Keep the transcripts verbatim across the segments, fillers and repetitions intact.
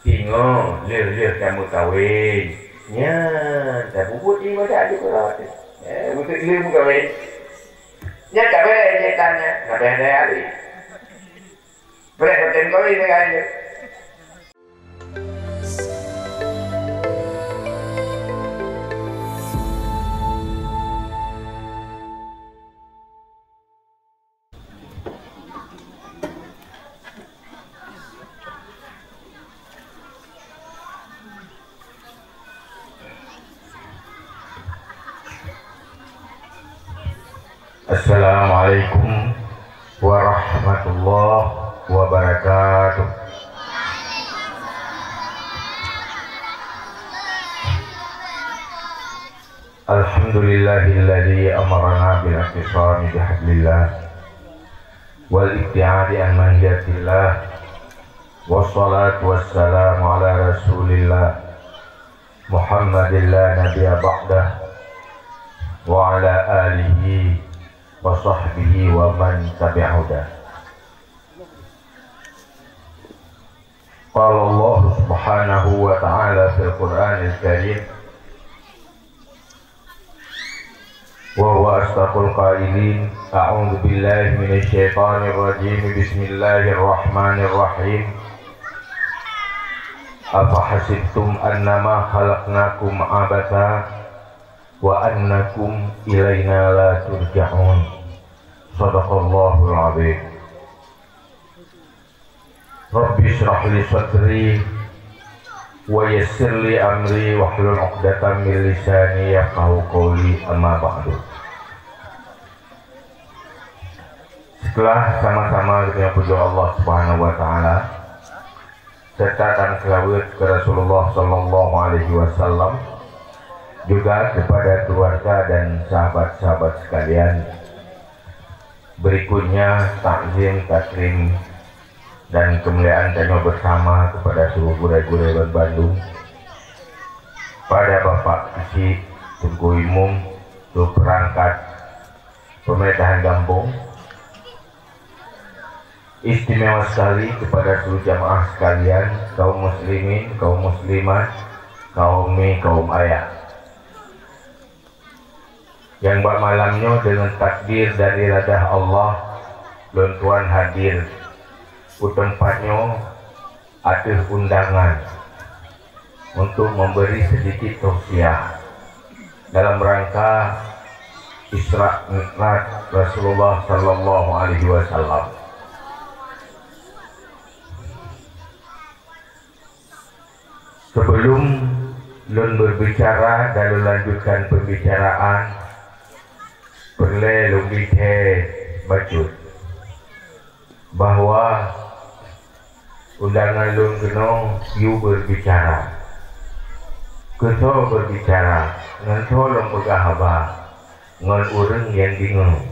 Singoh lheueh-lheueh tameukawen, nyan tapubuet iébadat di uroe teuh. Eh, beutôi lheueh meukawen. Nyan kawen setan nyan, na bèh daya lé. Preh hotel kawin dengan dia. Assalamualaikum warahmatullahi wabarakatuh. Alhamdulillahilladzi amarana bil i'tisami bihablillah wal ibtiadi an mahiyatillah. Wassalatu wassalamu ala Rasulillah Muhammadin la nabiyya ba'dah wa ala alihi wa sahbihi wa man tabi'ahudah. Qala Allah Subhanahu wa Ta'ala fil Qur'anil Karim, wa huwa asdaqul qailin, a'udzu billahi minasy syaithanir rajim, bismillahirrahmanirrahim. Afa hasibtum annama khalaqnakum abatha wa annakum ilaina la turja'un. Sadaqallahul azim. Rabbi shrah li sadri wa yassir li amri wahlul 'uqdatam min lisani yafqahu qawli, amma ba'du. Setelah sama-sama kita puja Allah Subhanahu wa Ta'ala, serta dan selawat ke Rasulullah Sallallahu Alaihi Wasallam, juga kepada keluarga dan sahabat-sahabat sekalian, berikutnya, takzim, takrim, dan kemuliaan tanyoe bersama kepada seluruh gurée-gurée ban bandum, pada Bapak Keuchik, Teungku Imum, Teungku Peurangkat Peumerintahan Gampông, istimewa sekali kepada seluruh jamaah sekalian, kaum muslimin, kaum muslimat, kaum mi, kaum ayah. Nyang bak malam nyoe deungon takdir dan iradah Allah, lôn tuan hadir u teumpat nyoe ateueh undangan untuk memberi sedikit tausiah dalam rangka Isra Mi'raj Rasulullah Sallallahu Alaihi Wasallam. Sebelum lôn berbicara dan lôn lanjutkan pembicaraan, peureulée lôn bri thée bacut bahwa undangan lôn keunoe yue berbicara. Keu soe berbicara, ngon soe lôn peugah haba, ngon ureuëng nyang deungoe,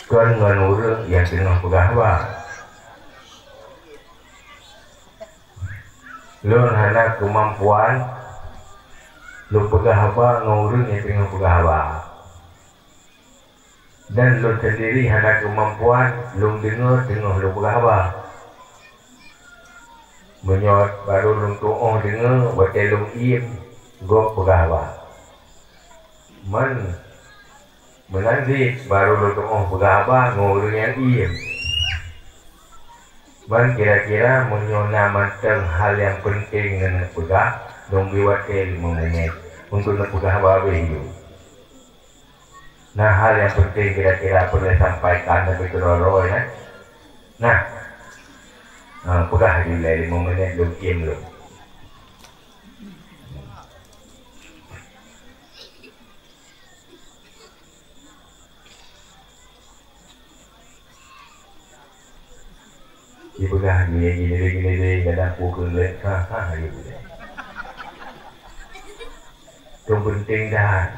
kon ngon ureuëng nyang teungoh peugah haba. Lôn hana keumampuan lôn peugah haba ngon ureuëng nyang teungoh peugah haba. Dan lôn sendiri hana keumampuan lôn deungoe teungoh lôn peugah haba. Meunyoe barô lôn tuoh deungoe watée lôn iem gob peugah haba. Man Meunan cit barô lôn tuoh peugah haba ngon ureuëng nyang iem. Ban kira-kira meunyoe na mantong hal nyang peunteng neuneuk peugah, lôn bri watée limong menit untuk neupeugah haba habéh yue. Na hal nyang peunteng kira-kira peureulée sampaikan sampoe keudroe-droe nyan? Nah, ha, peugah lé limong menit lôn iem lôn. Jipeugah gini, gini, gini, gini, kadang pukul leh, ha, ha, gitu. Itu penting dah.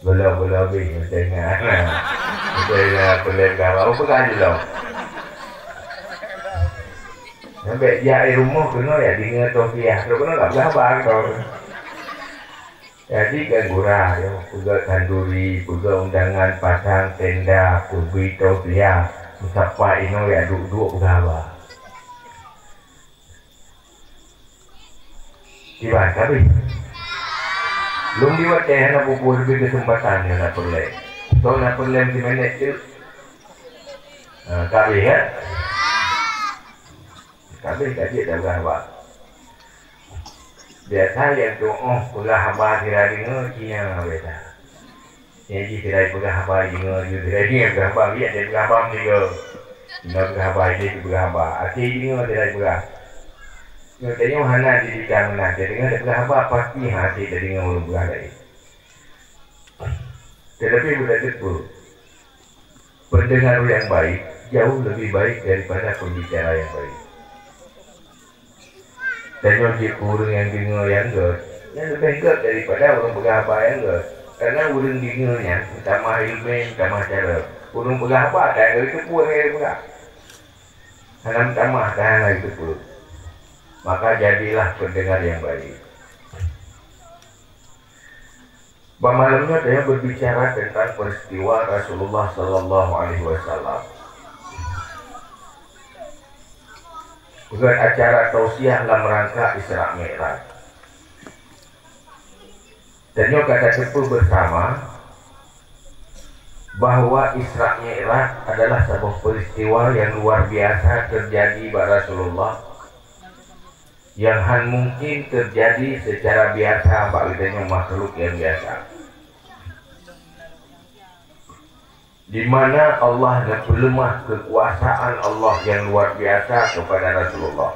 Belom, belom bih, macam ingat. Macam ingat, peulem dah, baru peugah je lom. Sampai jak di rumoh, kena ya, deungoe tausiah. Terus kena tak berapa, kau. Jadi kan gura nyoe, peugöt khanduri, peugöt undangan, pasang tenda, peubri tausiah, meusapat inoe jak duek-duek peugah haba. Kiban, ka habéh. Lôn di watèe hana peue-peue leubeh keuseumpatan nyoe na peureulèe. Soe na peureulèe meusiminèt teuk. Ha, ka habéh, ya? Ka habéh, ka jeuet dah peugah haba. Biasa nyang tu'oh peugah haba sira deungoe, jih nyang biasa. Nyang jih sira peugah haba deungoe, jih sira deungoe peugah haba, biet dia peugah haba meusigoe. Inoe peugah haba, jih peugah haba. Até deungoe sira peugah. Nyoe tanyoe hana didikan meunan, tadeungoe tapeugah haba, pasti hana até tadeungoe ureueng peugah laén. Tetapi beutateupeue, pendengar yang baik jauh lebih baik daripada pembicara yang baik. Tanyoe jeuet keu ureueng nyang deungoe nyang gèt, nyan leubeh gèt daripada ureueng peugah haba nyang gèt. Karena ureueng deungoe nyan meutamah ileumèe, meutamah carông. Ureueng peugah haba, ka lheueh teupeu nyang lheueh peugah. Hana meutamah, ka hana teupeu. Maka jadilah pendengar yang baik. Bak malam nyoe tanyoe berbicara tentang peristiwa Rasulullah sallallahu alaihi wasallam. Peugöt acara tausiah lam rangka Isra Mi'raj. Tanyoe ka tateupeue bersama bahwa Isra Mi'raj adalah saboh peristiwa yang luar biasa terjadi bak Rasulullah, yang han mungkin terjadi secara biasa bak geutanyoe makhluk yang biasa. Di mana Allah neupeuleumah kekuasaan Allah yang luar biasa kepada Rasulullah.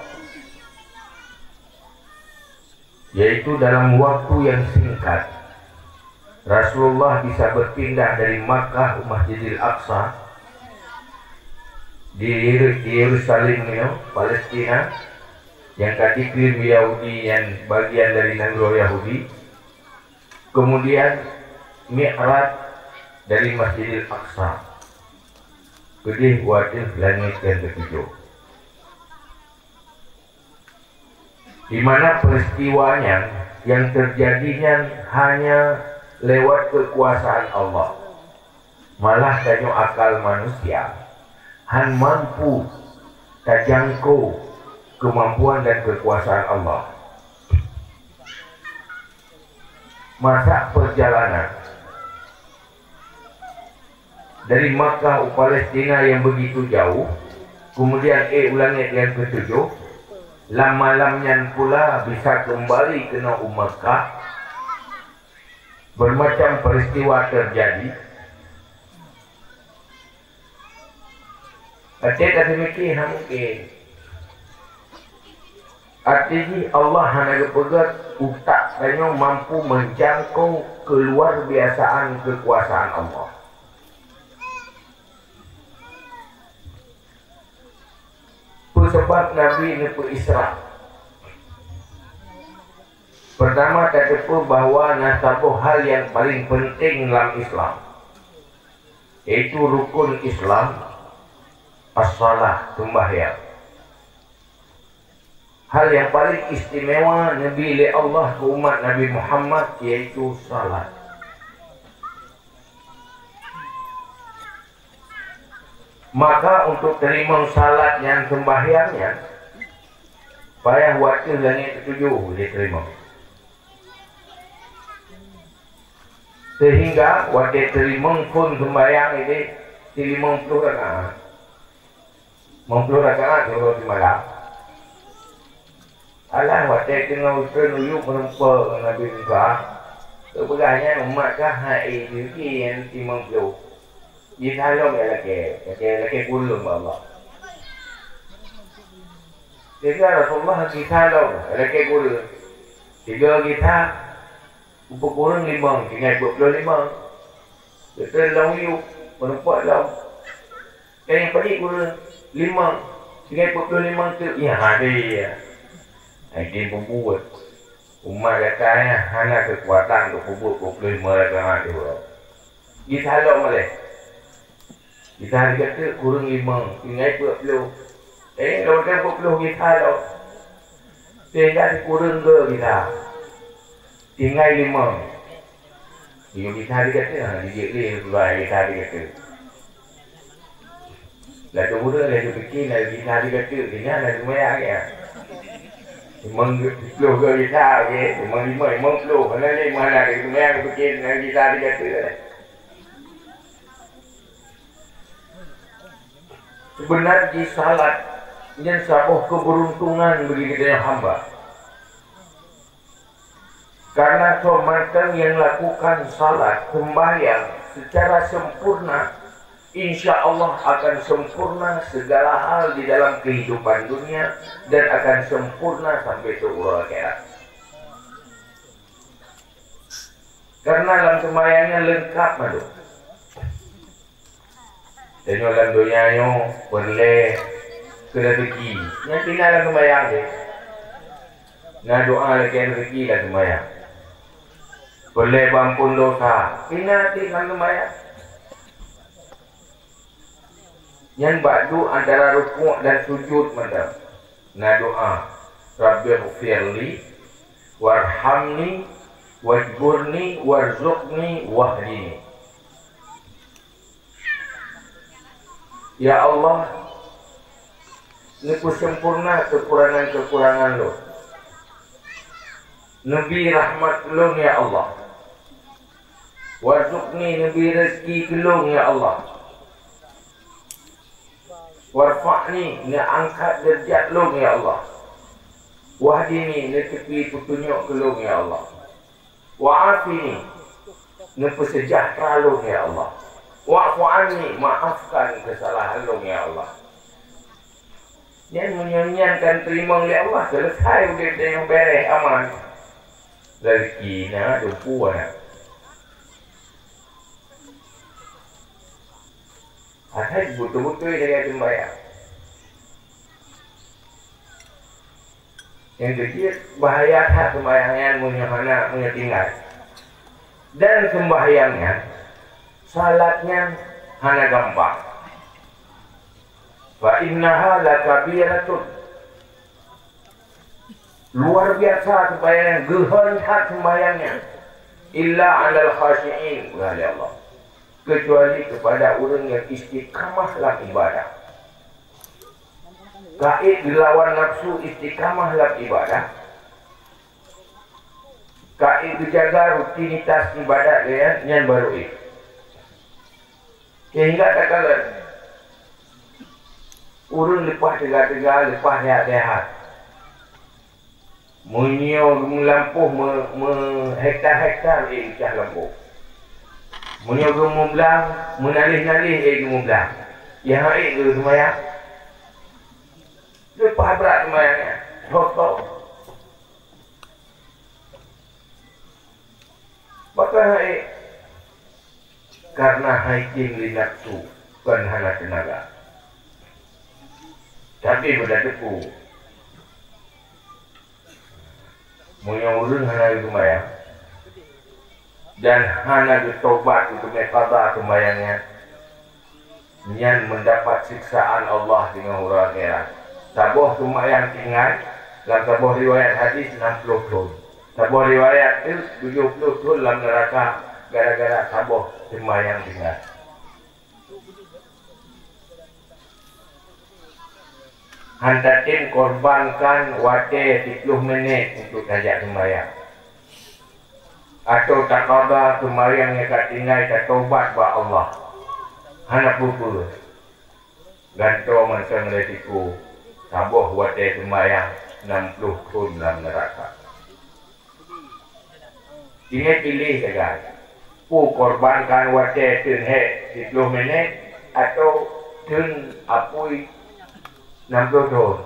Yaitu dalam waktu yang singkat, Rasulullah bisa berpindah dari Makkah ke Masjidil Aqsa di Yeru-, di Yerusalem nyoe, Palestina, nyang ka dikheun Yahudi nyan bagian dari nanggroe Yahudi, kemudian Mi'raj dari Masjidil Aqsa keudeh u ateueh langét nyang keutujoh. Di mana peristiwa nyan yang terjadi nyan hanya lewat kekuasaan Allah. Malah tanyoe akal manusia han mampu tajangkau kemampuan dan kekuasaan Allah. Masa perjalanan dari Makkah u Palestina yang begitu jauh, kemudian ék u langét nyang keutujoh, lam malam nyan pula bisa keumbali keunoe u Makkah, bermacam peristiwa terjadi. Até ka teumiki hana mungkin. Arti jih Allah hana geupeugöt utak tanyoe mampu menjangkau keluar biasaan kekuasaan Allah. Peue sabab Nabi neupeu-Isra? Pertama, tateupeue bahwa na saboh hal nyang paleng peunteng lam Islam, yaitu rukun Islam, as-salah, seumbahyang. Hal nyang paleng istimewa neubi lé Allah keu umat Nabi Muhammad, yaitu salat. Maka, untuk teurimong salat nyan, seumbahyang nyan, payah watèe langét keutujoh jiteurimong. Sehingga watèe teurimong phon seumbahyang nyan, silimong ploh rakaat. Limong ploh rakaat siuroe simalam. Alah, watèe teungoh uteuen u yup meureumpok ngon Nabi Musa, geupeugah nyan umat kah hai jih nyan limong ploh. Jisalom ya lakèe, lakèe, lakèe kureueng bak Allah. Sehingga Rasulullah jisalom lakèe kureueng. Sigoe gisa, Upeukureueng limong, tinggai peuet ploh limong. Beutôi lom yub, meureumpok lom. Nyang padit kureueng limong, tinggai peuet ploh limong teuk. Nyan hadé. Hai, dia peubuet. Umat gata nyan hana keukuatan untuk peubuet peuet ploh limong rakaat dua. Jisalom malèe. Gisa di gata kureueng limong, tinggai peuet ploh. Eh, lôn peuet ploh gisa lom. Sehingga sikureueng goe gisa. Tinggai limong. Yue bisa digateue, ha, dijek lé, bisa digateue. Laju ureueng laju pike, na bisa digateue, tinggai na seumayang, ya. Limong ploh go bisa, oke. Limong lima, limong ploh. Hana lé, mana ada seumayang pike, na bisa digateue. Sebenar jih salat nyan saboh keberuntungan bagi geutanyoe hamba. Karena soe mantong nyang lakukan salat, sembahyang, secara sempurna, insya Allah akan sempurna segala hal di dalam kehidupan dunia dan akan sempurna sampai ke uroe akhirat. Karena lam sembahyang nyan leungkap mandum. Tanyoe lam donya nyoe peureulée keu raseuki. Nyan tinggai lam seumayang deh. Na doa lakée raseuki lam seumayang. Peureulée beuampôn dosa. Tinggai lam seumayang. Nyan bak duek antara rukuk dan sujud mantong. Na doa, "Rabbighfirli warhamni wajburni warzuqni wahdini." Ya Allah, neupeusempurna keukurangan-keukurangan lôn. Neubi rahmat lôn, ya Allah. Warzuqni, neubi rezeki keu lôn, ya Allah. Warfa'ni, neuangkat deurajat lôn, ya Allah. Wahdini, neuteupi peutunyok keu lôn, ya Allah. Wa'afini, neupeuseujahtra lôn, ya Allah. Wa'fu anni, maafkan keusalahan lôn, ya Allah. Nyan meunyoe nyan ka teurimong lé Allah, seuleusai udeb tanyoe, bèrèh, aman. Rezeki na, dumpeue na. Asai beutôi-beutôi lagée seumayang. Nyang keujeuet, bahaya that seumayang nyan meunyoe hana, meunyoe tinggai. Dan seumayang nyan, salat nyan hana gampang. "Fa innaha lakabiratun." Luar biasa seumayang nyan, geuhon that seumayang nyan. "Illa 'alal khasyi'in," kheun Allah. Kecuali kepada ureueng nyang istiqamah lam ibadah. Ka ék geulawan nafsu, istiqamah lam ibadah. Ka ék geujaga rutinitas ibadat nyan, nyan baru ék. Sehingga takalon ureueng leupah teuga-teuga, leupah seuhat-seuhat. Meunyoe geumeulampoh meu-, meuhektar-hektar, ék geucah lampôh. Meunyoe geumeublang, meunaléh-naléh, ék geumeublang. Nyang hana ék geuseumayang. Leupah brat seumayang nyan. Tho-tho. Pakon hana ék? Karena haitem lé nafsu, kon hana teunaga. Tapi beutateupeue, meunyoe ureueng hana geuseumayang dan hana geutobat geuteumé qadha seumayang nyan, nyan mendapat siksaan Allah teungoh uroe akhirat. Saboh seumayang tinggai, lam saboh riwayat hadis nam ploh thon. Saboh riwayat teuk tujoh ploh thon lam neuraka gara-gara saboh seumayang tinggai. Han tatem korbankan watée siploh minét untuk tajak seumayang. Atawa taqadha seumayang nyang ka tinggai, tatobat bak Allah. Hana peue-peue. Gantoe mantong resiko saboh watée seumayang nam ploh thon lam neuraka. Tinggai piléh sagai. Peue korbankan watée theun hék siploh minét atawa theun apui nam ploh thon.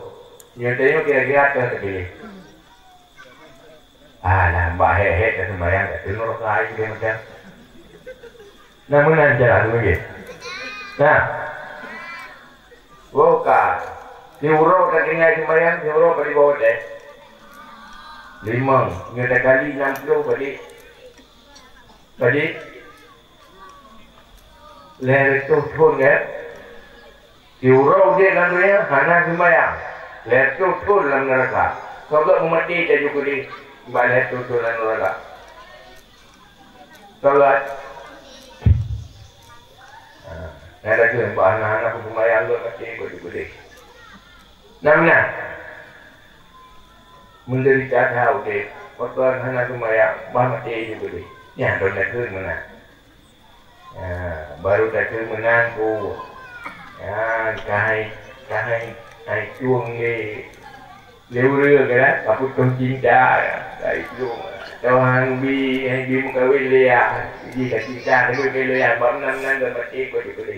Nyoe tanyoe kira-kira toh tapiléh. Alah, bak hék-hék taseumayang, tateungoh kai lé macam. Nah, meunan cara tu, nggih. Nah. Woe ka. Siuroe tatinggai seumayang, siuroe padit boh watée? Limong. Nyoe takali nam ploh padit? Padit? Lhée reutôh thon, kan? Siuroe udeb lam donya hana seumayang, lhée reutôh thon lam neuraka. Soe geuh meumaté tajak keudeh bak lhée reutôh thon lam neuraka? Salat. Ha, na lagèe bah hana-hana peuseumayang lôn maté keu udép. Na meunan. Meudeurita that udép, pakon hana seumayang, bah maté keu udép. Nyan lôn takheun meunan. Ha, baru takheun meunan ku. Ha, ka hai, ka hai, hai tueng lé. Lé ureueng kan, ka putôh cinta, ka itu. Atau hang bi, hang bi meukawen lé ya. Jadi ka cinta, ka lé ya, bak meunan-meunan ka maté, ka maté.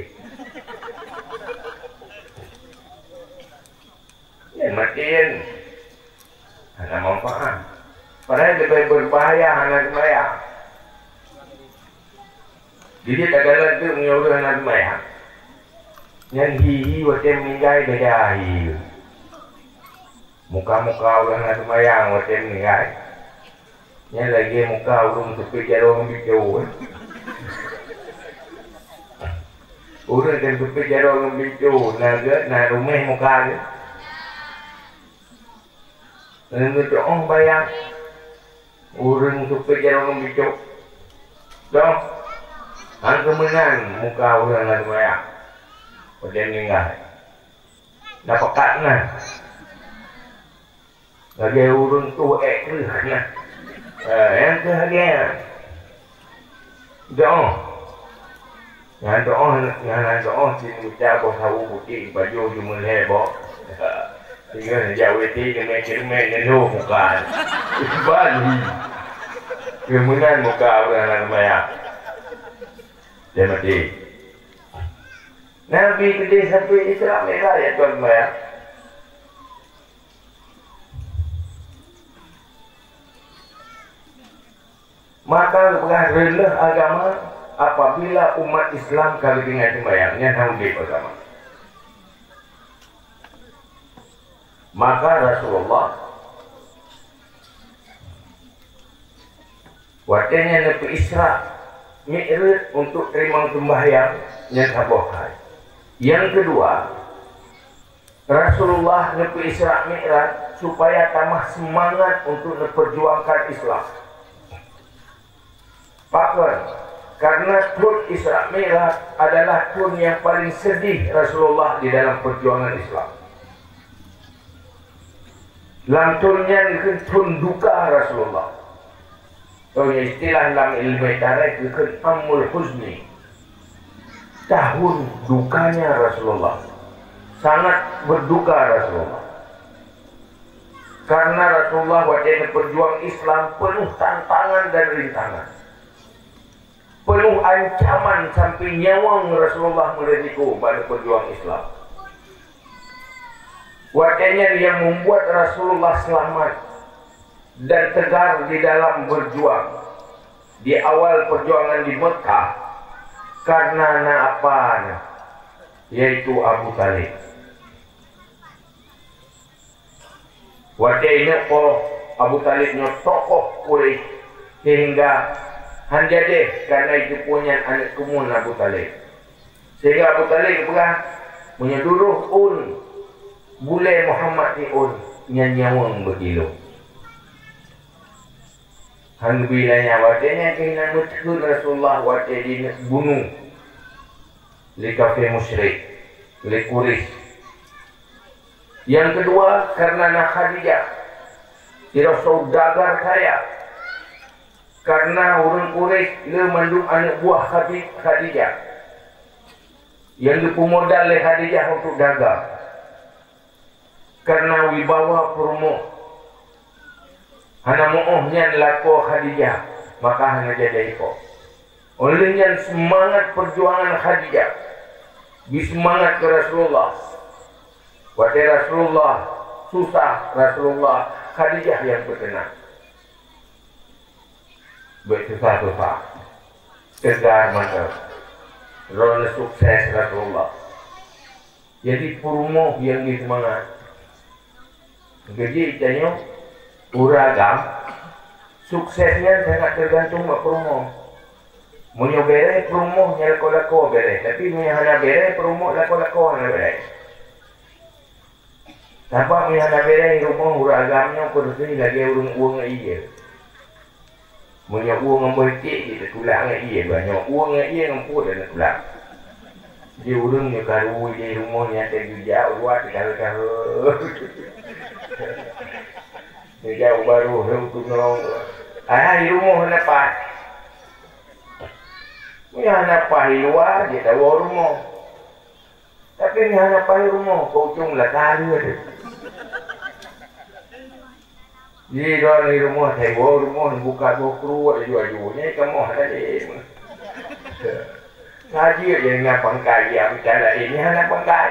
Nyan maté nyan. Hana manfaat. Padahai leubeh berbahaya hana seumayang. Jadi takalon teuk meunyoe ureueng hana seumayang. Nyan hi-hi watèe meuninggai beda hi. Muka-muka ureueng hana seumayang watèe meuninggai. Nyan lagèe muka ureueng seupet jaroe ngon bico, eh. Ureueng nyang seupet jaroe ngon bico, na gèt, na ruméh muka gèt. Nyan geutu'oh bayang. Ureueng seupet jaroe ngon bico. Toh, han keumeunan muka ureueng hana seumayang. Watèe meuninggai. Na pakat na. Lagèe ureueng tuh ék kreueh na. Eh, nyang keu lagèe nyan. Doh. Nyan doh, nyan doh, cit mita boh sawu putéh, baju jeumeulhèe boh. Tinggai jak W T, jeumet-jeumet, nyan lhôh muka. Ban hi. Keumeunan muka ureueng hana seumayang. Dia mati. Nabi keudéh sampai Isra Mi'raj, ya tuan seumayang. Maka geupeugah reuloh agama apabila umat Islam ka geutinggai seumayang, nyan hana udép agama. Maka Rasulullah watèe nyan neupeu Isra Mi'raj untuk teurimong seumbahyang, nyan saboh hai. Nyang keudua, Rasulullah neupeu Isra Mi'raj supaya tamah seumangat untuk neupeujuangkan Islam. Pakon? Karena thôn Isra Mi'raj adalah thôn nyang paling sedih Rasulullah di dalam perjuangan Islam. Lam thôn nyan geukheun thôn duka Rasulullah. Atau istilah lam ilmu tarikh geukheun Amul Huzni. Tahun dukanya Rasulullah. Sangat berduka Rasulullah. Karena Rasulullah watèe neupeujuang Islam penuh tantangan dan rintangan. Penuh ancaman sampai nyawöng Rasulullah meurisiko bak neupeujuang Islam. Watèe nyan yang membuat Rasulullah selamat dan tegar di dalam berjuang di awal perjuangan di Mekah karena na apa na, yaitu Abu Thalib. Watèe inong po Abu Thalib nyoe tokoh Quraisy sehingga han jadeh karena itu pun nyan aneuk keumuen Abu Thalib. Sehingga Abu Thalib geupeugah, "Meunyoe duroh ôn bulèe Muhammad di ôn, nyan nyawöng beukilo." Han geubri lanyang watèe nyan keuh na meuteun Rasulullah watèe jineuk bunoe lé kafé musyrik, lé Quraisy. Nyang keudua, karena na Khadijah, sidroe saudagar kaya. Karena ureueng Quraisy le mandum aneuk buah Khadi-, Khadijah nyang geupeumodal lé Khadijah untuk dagang. Karena wibawa peurumoh, hana meu'oh nyan lakoe Khadijah, maka hana jadi iko. Óh lheueh nyan seumangat peujuangan Khadijah, bi seumangat keu Rasulullah. Watèe Rasulullah susah, Rasulullah, Khadijah nyang peuteunang. Bèk susah-susah. Tegar mantong. Droeneuh sukses Rasulullah. Jadi peurumoh nyang jiseumangat. Geujik tanyoe ureueng agam, sukses nyan sangat teugantung bak peurumoh. Meunyoe bèrèh peurumoh nyan lakoe-lakoe bèrèh, tapi meunyoe hana bèrèh peurumoh lakoe-lakoe hana bèrèh. Sabab meunyoe hana bèrèh rumoh ureueng agam nyoe peureusih lagèe ureueng ueng ie. Meunyoe ueh ngon boh iték jih teutulak ngon ie, bah nyoe ueh ngon ie ngon pruet dan teutulak. Di ureuëng nyoe karu di rumoh nyan teuh geujak u luwa teukaru-karu. Geujak u baroh lheueh tunong. Ah, di rumoh hana paih. Meunyoe hana paih di luwa, jeuet tawoe rumoh. Tapi nyan hana paih rumoh, keu ucung laka lheueh. Jidong di rumoh, teuwoe rumoh, buka boh kruet, aju-aju. Nyan kamoe hana lé. Sajiek nyang na pangkai, ya, meucai laén, nyan hana pangkai.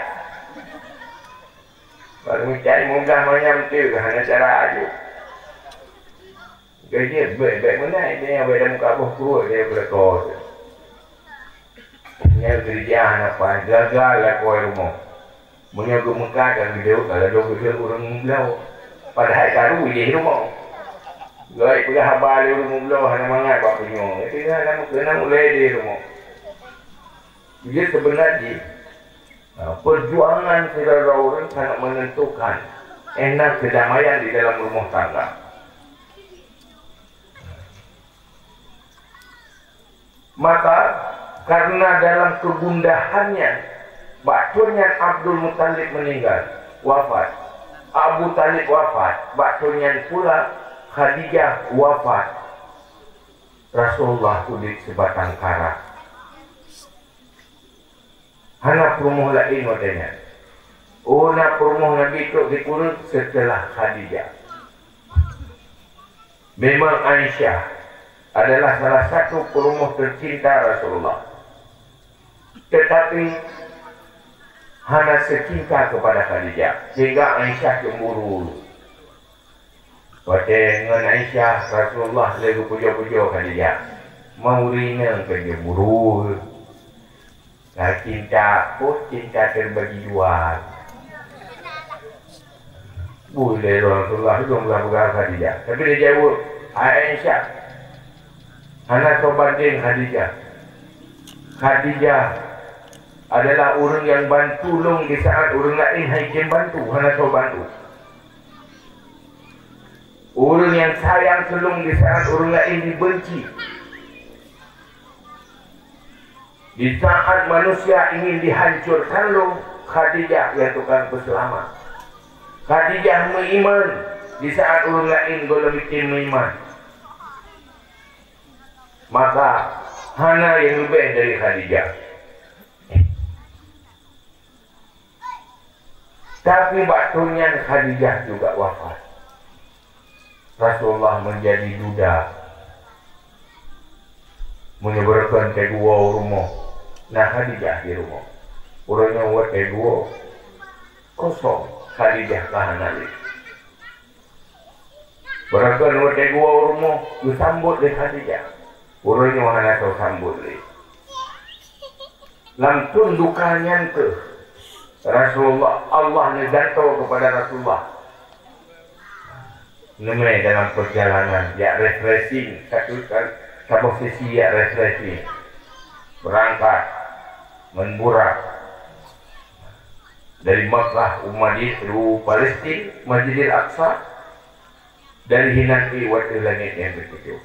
Barô meucai, meugah manyam teuk, hana cara aju. Gaji bèk-bèk meunan, dia yang bèk muka boh kruet, dia bereko tu. Nyan geurija hana paih, gagal lakoe rumoh. Meunyoe geumeukat ka geudeuek, ka ladôm geudeuek ureuëng meubloe. Padahai karu jih rumoh. Geupeugah haba lé ureuëng meubloe hana mangat bak punyueng. Geupeugah hana meukeunong ulèe di rumoh. Jadi seubeuna jih, ha, perjuangan sidroe ureuëng sangat menentukan ehna kedamaian di dalam rumah tangga. Maka, karena dalam kegundahannya, bak thôn nyan Abdul Muthalib meninggal, wafat. Abu Thalib wafat, bak thôn nyan pula Khadijah wafat. Rasulullah udép sibatang kara. Hana peurumoh laén watèe nyan. Oh, na peurumoh Nabi trok sikureueng seuteulah Khadijah. Memang Aisyah adalah salah satu peurumoh teucinta Rasulullah. Tetapi hana seucinta kepada Khadijah, sehingga Aisyah cemburu. Watèe ngon Aisyah, Rasulullah lé geupujoe-pujoe Khadijah. Mau rineng keu cemburu. Ka cinta, oh, cinta terbagi dua. Boleh Rasulullah tu peugah-peugah Khadijah. Tapi dia jawab, "Hai Aisyah, hana soe bandeng Khadijah. Khadijah adalah ureuëng yang bantu lôn di saat ureuëng laén han jitem bantu, hana soe bantu. Ureuëng yang sayang keu lôn di saat ureuëng laén dibenci. Di saat manusia ingin dihancurkan lôn, Khadijah nyang tukang peuseulamat. Khadijah meuiman di saat ureuëng laén gohlom jitem meuiman. Maka, hana nyang leubeh dari Khadijah." Tapi bak thôn nyan Khadijah juga wafat. Rasulullah menjadi duda. Meunyoe beureukan teuguwoe u rumoh, na Khadijah di rumoh. Uroe nyoe watèe guwoe, kosong, Khadijah ka hana lé. Beureukan watèe guwoe u rumoh, geusambot lé Khadijah. Uroe nyoe hana soe sambot lé. Lam thôn duka nyan kheueh Rasulullah, Allah neugantoe keupada Rasulullah. Neumè dalam perjalanan, jak refreshing, satu, saboh sisi jak refreshing. Berangkat ngon burak dari Makkah u Madinah, u Palestin, Masjidil Aqsa, dari hinan pih u ateueh langét nyang keutujoh.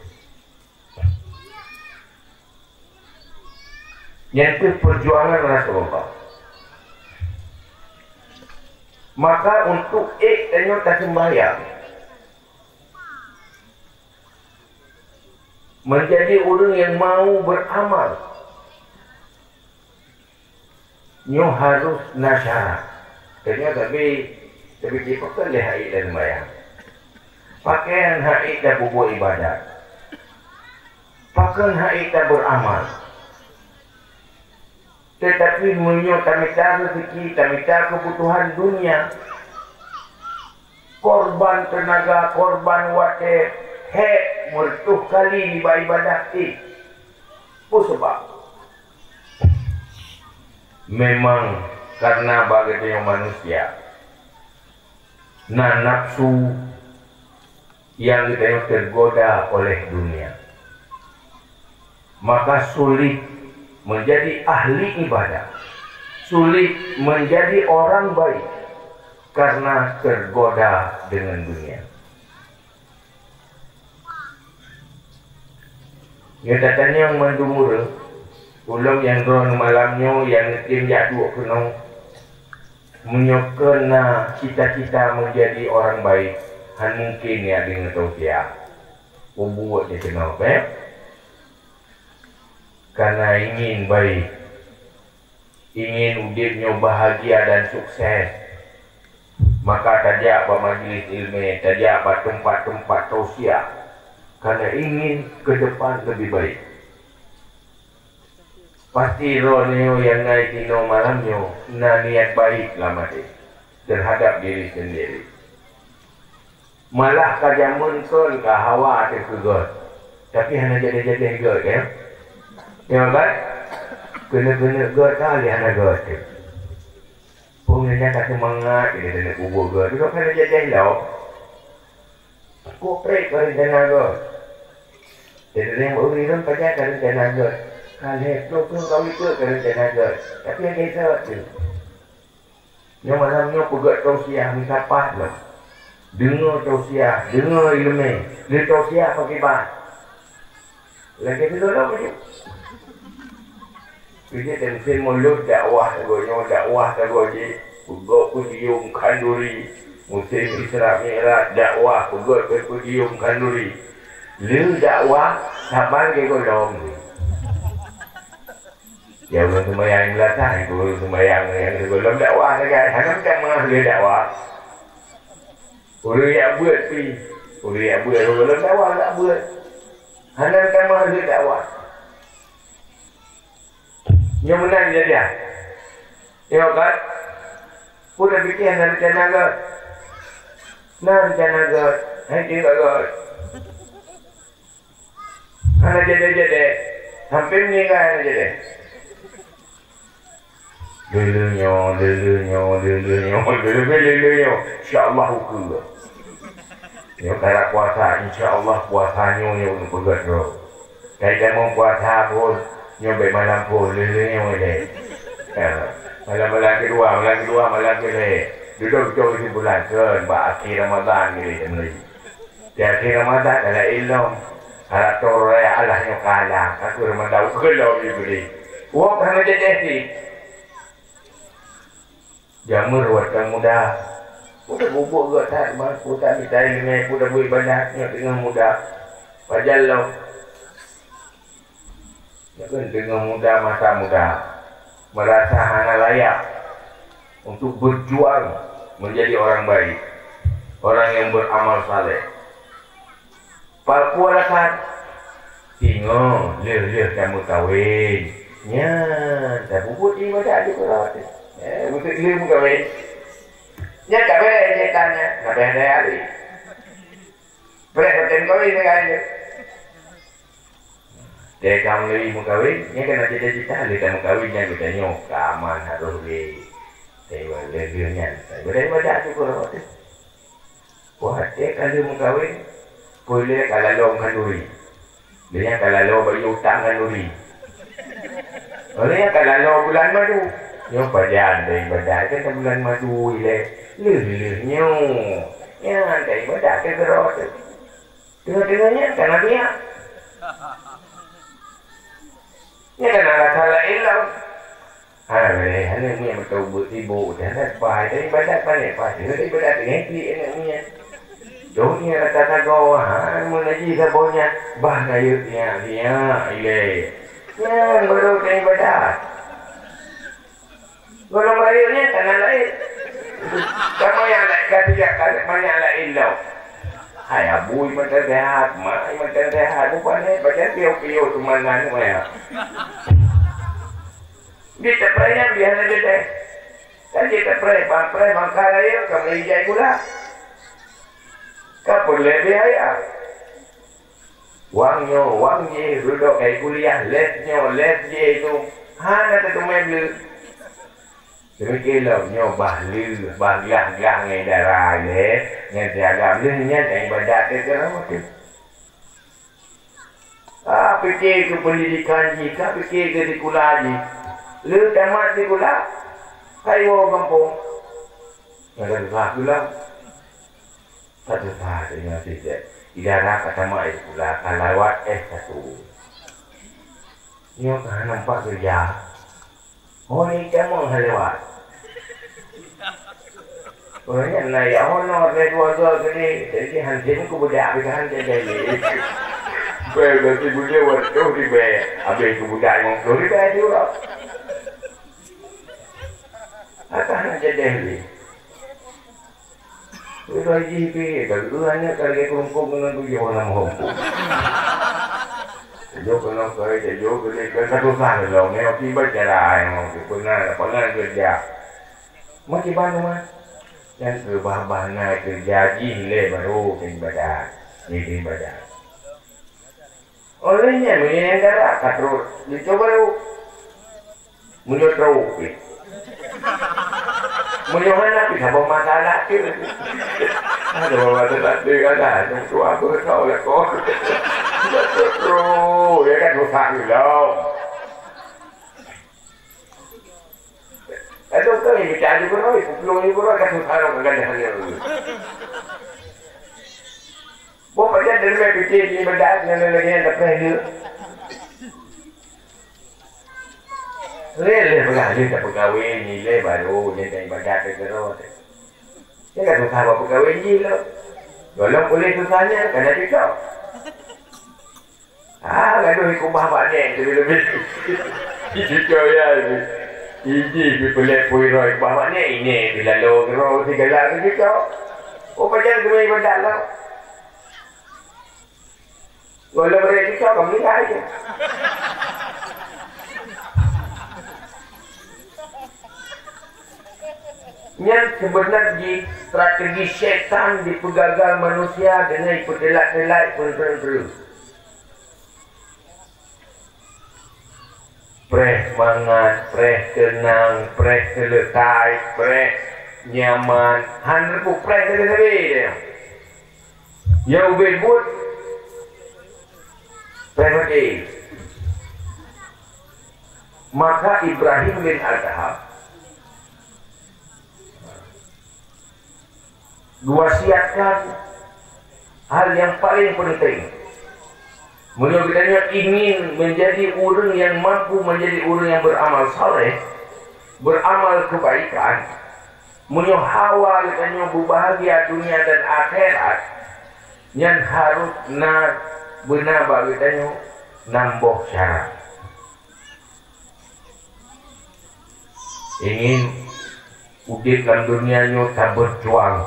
Nyan kheueh perjuangan Rasulullah. Maka untuk ék tanyoe taseumbahyang, menjadi ureuëng yang mau beramal, nyoe harôh na syarat. Tanyoe sabe, sabe jipakon lé hai dan mayang. Pakon hai dan peubuet ibadat. Pakon hai dan beuramal. Tetapi meunyoe tamita rezeki, tamita kebutuhan dunia, korban tenaga, korban watèe, hék meureutoh kali nibak ibadat ék. Peue sabab? Memang karena bak geutanyoe manusia na nafsu yang geutanyoe tergoda oleh dunia, maka sulit menjadi ahli ibadah, sulit menjadi orang baik karena tergoda dengan dunia. Nyoe tatanyong mandum ureuëng, ulôn nyang droeneuh malam nyoe nyang neutem jak duek keunoe. Meunyoe kon na cita-cita menjadi orang baik, hán mungken ya deungoe tausiah. Peubuet je keunoe, eh? Karena ingin baik, ingin udeb nyoe bahagia dan sukses, maka tajak bak majlis ilmu, tajak bak tempat-tempat tausiah, karena ingin ke depan lebih baik. Pasti droeneuh nyang na inoe malam nyoe na niat baik lam até terhadap diri sendiri. Malah ka jameun kon ka hawa teuh keu gét, tapi hana jadi-jadi gét, ya. Ya kan? Keuneuk-keuneuk gét ka lé hana gét teuh. Peue nyang ka seumangat jadi keuneuk kubu gét, itu kan jadi lom. Kok prek ka rencana gét. Jadi yang ureuëng pajan ka rencana gét. Kan he, tu pun kau itu ka rencana gét. Tapi yang kita tu. Nyoe malam nyoe peugét tausiah meusapat lom. Deungoe tausiah, deungoe ileumé, le tausiah pakiban. Lagée sigoe lom laju. Keujiek dan musim mulod dakwah sagoe nyoe, dakwah sagoe jih, peugét podium khanduri. Musim Isra Mi'raj dakwah peugét podium khanduri. Le dakwah saban ke golom. Ya ureuëng sembahyang meulatai, ureuëng sembahyang yang sebelum dakwah sagai, hana macam mana dia dakwah. Ureuëng yak buet pi, ureuëng yak buet sebelum dakwah tak buet. Hana macam mana dia dakwah. Nyoe meunan jadian. Tengok kan? Pun dah fikir hana rencana gét. Na rencana gét. Hai tengok gét. Hana jadi-jadi. Sampai meninggal hana jadi. Lele nyoe, lele nyoe, lele nyoe, lele nyoe. Insya Allah ukeue. Nyoe karap puasa, insya Allah puasa nyoe nyang peugét droe. Kai tamong puasa pun, nyoe bék malam pun, lele nyoe lé. Ha, malam-malam keudua, malam keudua, malam keulhèe. Dudoe cok kesimpulan, kön bak akhé Ramadhan nyoe lé. Di akhé Ramadhan, alah ilom. Harap toro raya Allah nyoe kalah. Aku Ramadhan, ukeue lom Iblis. Wong hana jadi sih. Jameun watée muda. Peue tabeubuet gét that, peue tamita ileumé, peue tabeuibadat nyoe teungoh muda. Pajan lom. Nyoe kan teungoh muda, masa muda. Merasa hana layak untuk berjuang menjadi orang baik, orang yang beramal saleh. Pakon alasan? Singoh lheueh-lheueh tameukawen, nyan tapeubuet iébadat di uroe teuh. Eh, beutôi lheueh meukawen. Nyan ka bèrèh setan nyan, ka bèrèh hari. Preh paten kawen dengan nyan. Teuka meuleueh meukawen, nyan kan na cita-cita lheueh tameukawen nyan geutanyoe ka aman harôh lé. Tapi lheueh-lheueh nyan, iébadat di uroe teuh. Watée ka lheueh meukawen, peue lé ka laloe khanduri. Lé nyan ka laloe bayeue utang khanduri. Lé nyan ka laloe bulan madu. Nyoe pajan bak iébadat kan bulan madu ilée. Lheueh-lheueh nyoe. Nyan ka iébadat keu keudroe teuh. Teungoh-teungoh nyan ka na biak. Nyan ka na rasa laén lom. Hana boleh, hana miet meutobat sibuk, hana pai, tapi iébadat paléng pai, tapi iébadat tinggai pih aneuk miet. Donya rata sagoe, ha, meungaji saboh nyan, bah na yeuet nyak-nyak ilée. Nyan baru ka iébadat. Golom rayeuk nyan ka na laén. Kamoe nyang laén ka tiga kali banyak laén lom. Hai abu mantong sehat, mak mantong sehat, bukan eh, macam piôh-piôh tu mangan tu ya. Di tepreh nyan biasa je teh. Kan di tepreh, bang preh, bang ka rayeuk, ka meuli jai gula. Ka peureulée biaya. Wang nyoe, wang jih, dudoe kai kuliah, les nyoe, les jih tu. Hana teuteumé bleue. Seumike lom nyoe bah lheueh, bah glah-glah ngon dara ilée, ngon siagam lheueh nyan ka iébadat keu keudroe teuh. Ka pike keu peundidikan jih, ka pike keu sikula jih. Lheueh tamat sikula, ka iwoe gampông. Nyang ka susah pula. Ka susah deungon sistem. Idara ka tamat sikula, ka lewat S satu. Nyoe ka nampak keureuja. Oh, ni kamoe hai lewat. Ureueng nyan na ya honor lé dua go keudeh, jadi hansém keu budak pih ka hansém jadi. Bèk berarti budak wadoh ribèe, habéh keu budak limong ploh ribèe diuroe. Akan hana jadi lé. Udah jih pi, ka geuh hanya ka lagèe keurungkong ngon tujoh lam hom. Tujoh keunoe kai, tujoh keunoe kai, ka susah lom. Nyoe akibat jalan, nyoe peuna lapangan keureuja. Makiban rumah. Nyang keubah-bah na keureuja jih lé baru ibadat. Jih ibadat. Oleh nyan, meunyoe nyang galak ka trok linto barô. Meunyoe trok pih. Meunyoe hana pih saboh masalah tu. Ada masalah tu kan dah. Nyang tu apa kau lah kau. Trok, ya kan susah dulu. Aduh, kau yang minta aja beroi, pukul aja beroi, kan susah dong, kan dah hanya. Boh pajan dari mai piti di ibadat ngon lagèe nyan dapat dia. Lé lé peugah lé tak pegawai ni lé baru dia dah ibadat ke roh. Dia kan susah buat pegawai ni lo. Walau boleh susahnya kan ada cocok. Ah, gadoh ikubah bak nek tu lebih. Cocok ya. Ini di pelek pui roh ikubah bak nek ini bila lo roh segala tu cocok. Oh pajan tu ibadat lo. Walau mereka kita akan menilai je. Nyan sebenarnya strategi syaitan dipeugagal manusia dengan ipeutelat-telat, ipeutelat-telat. Preh mangat, preh teunang, preh seuleutai, preh nyaman. Han reupuk preh sabe-sabe dia. Ya ubé buet preh maté. Maka Ibrahim bin Adham diwasiatkan hal yang paling penting. Meunyoe geutanyoe ingin menjadi ureueng yang mampu menjadi ureueng yang beramal saleh, beramal kebaikan, meunyoe hawa geutanyoe beubahagia dunia dan akhirat, nyan harus na beuna bak geutanyoe nam boh syarat. Ingin udép lam dunia nyoe tabeujuang,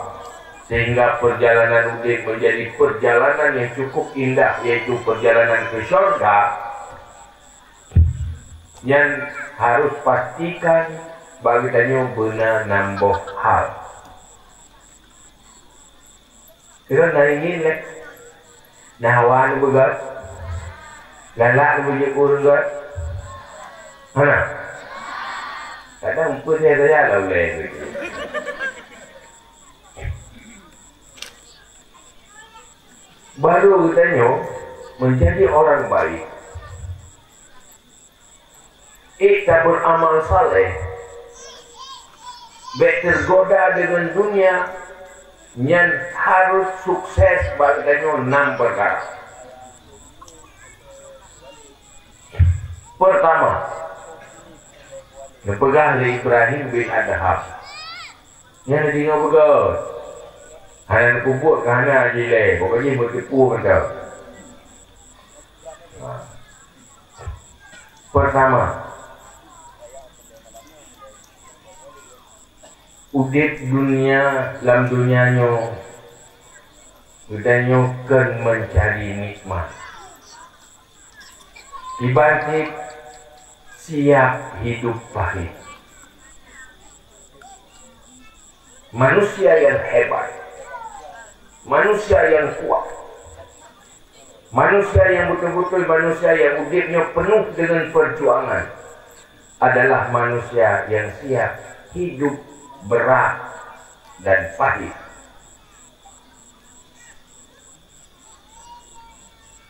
sehingga perjalanan udép menjadi perjalanan yang cukup indah, yaitu perjalanan ke syurga, nyan harus pastikan bak geutanyoe beuna nam boh hal. Kira na ingin lé. Na hawa neubeugöt. Galak neubeujeuet ureueng göt. Hana. Kadang pun saya saya lah ulai begitu. Baru geutanyoe menjadi orang baik. Ék tabeuamal saleh, bék teugoda deungon dunia, nyan harôh sukses bak geutanyoe nam peukara. Peurtama, neupeugah lé Ibrahim bin Adham, nyan deungoe beugöt, hana neupeubuet keu hana jih lé, pokok jih meuteupeue mantong. Peurtama, udép dunia, lam dunia nyoe, geutanyoe kheun meuncari nikmat. Iban cit siap hidup pahit. Manusia yang hebat, manusia yang kuat, manusia yang betul-betul manusia yang udép nyoe peunoh deungon peurjuangan adalah manusia yang siap hidup berat dan pahit.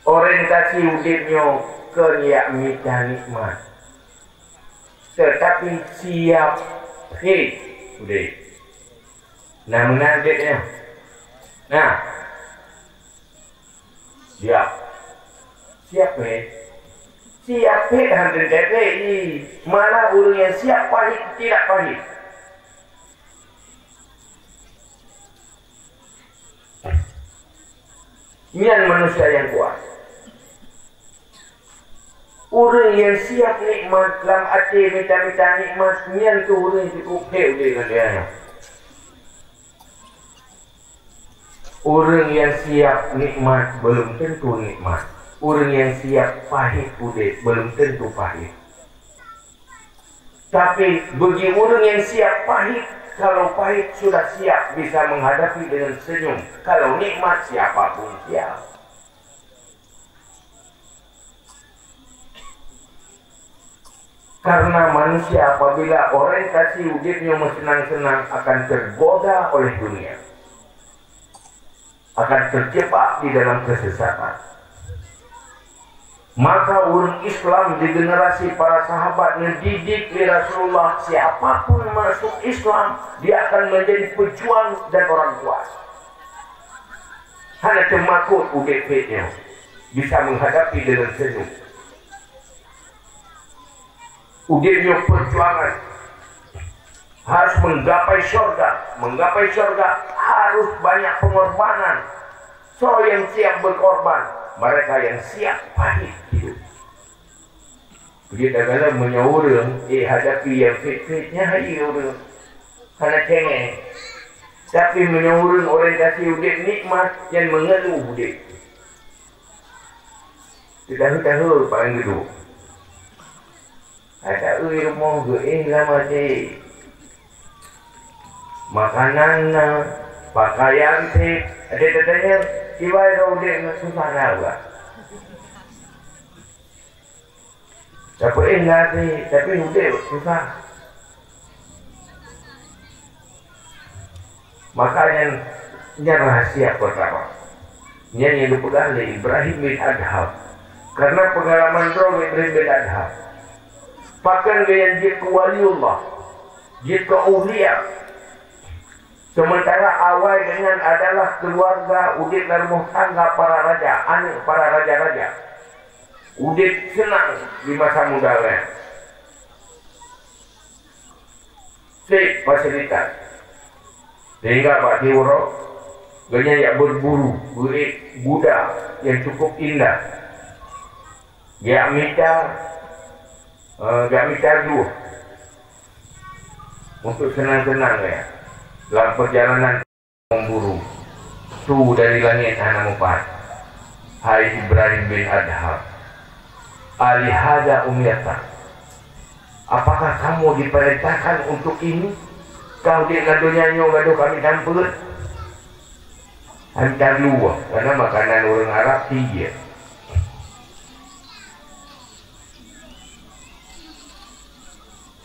Orientasi udép nyoe kon jak mita nikmat, teutapi siap phét udép. Nah, meunan udép nyoe. Nah, siap. Siap phét. Siap phet hana teuntèe phet jih. Malah ureueng nyang siap pahit tidak pahit. Nyan manusia nyang kuat. Ureueng nyang siap nikmat, lam até mita-mita nikmat, nyan keuh ureueng nyang cukup phet udép ngon donya nyoe. Ureueng nyang siap nikmat, belum tentu nikmat. Ureueng nyang siap pahit udép, belum tentu pahit. Tapi, bagi ureueng nyang siap pahit, kalau pahit sudah siap bisa menghadapi dengan senyum, kalau nikmat siapa pun siap. Karena manusia apabila orientasi udép nyoe meuseunang-seunang akan tergoda oleh dunia, akan terjebak di dalam kesesatan. Maka ureueng Islam di generasi para sahabat neudidik lé Rasulullah, siapapun masuk Islam, dia akan menjadi pejuang dan orang kuat. Hana teumakot udép phet nyoe, bisa menghadapi dengan senyum. Udép nyoe perjuangan. Harus menggapai syurga. Menggapai syurga harus banyak pengorbanan. Soe nyang siap berkorban? Mereka yang siap pahit hidup. Jadi, dalam meunyoe ureueng, eh, hadapi nyang phet-phet, nyan hai ureueng. Hana cengeng. Tapi meunyoe ureueng orientasi udép nikmat, nyan mengeluh udép. Teudahu-dahu paléng geuduek. Ada ui rumoh geuéh lam até. Makanan na, pakaian sép, ada tatanya, kiban droe udép ngon susah na uroe. Tapi eh na sép, tapi udép susah. Maka nyan, nyan rahasia pertama. Nyan nyang geupeugah lé Ibrahim bin Adham. Karena pengalaman droe Ibrahim bin Adham. Pakon geuh nyan jeuet keu waliullah, jeuet keu aulia. Sementara awai geuh nyan adalah keluarga udép lam rumoh tangga para raja, aneuk para raja-raja. Udép seunang di masa muda geuh nyan. Sép fasilitas. Sehingga bak siuroe, geuh nyan jak berburu, beuék guda nyang cukup indah. Jak mita, eh, jak mita glueh untuk seunang-seunang, ya. Lam perjalanan memburu, su dari langét hana meupat. Hai Ibrahim bin Adham, alihada umirta? Apakah kamu diperintahkan untuk ini? Kah udép lam donya nyoe gadôh kami tampeuet? Hantar luwah, karena makanan ureueng Arab tinggi.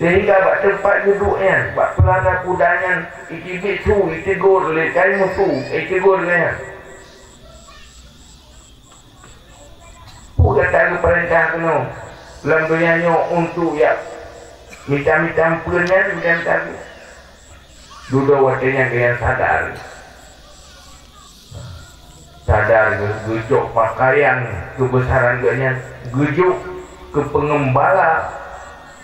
Sehingga bak teumpat geuduek nyan, bak peulana kuda nyan, iteubiet su, iteugor lé, kai musu, iteugor lé nyan. Peue gata geupeurintah keunoe lam donya nyoe untuk jak mita-mita ampeuen nyan, mita-mita ampeuen? Dudoe watée nyan geuh nyan sadar. Sadar geu-, geujok pakaian keubeusaran geuh nyan, geujok keu peungeumbala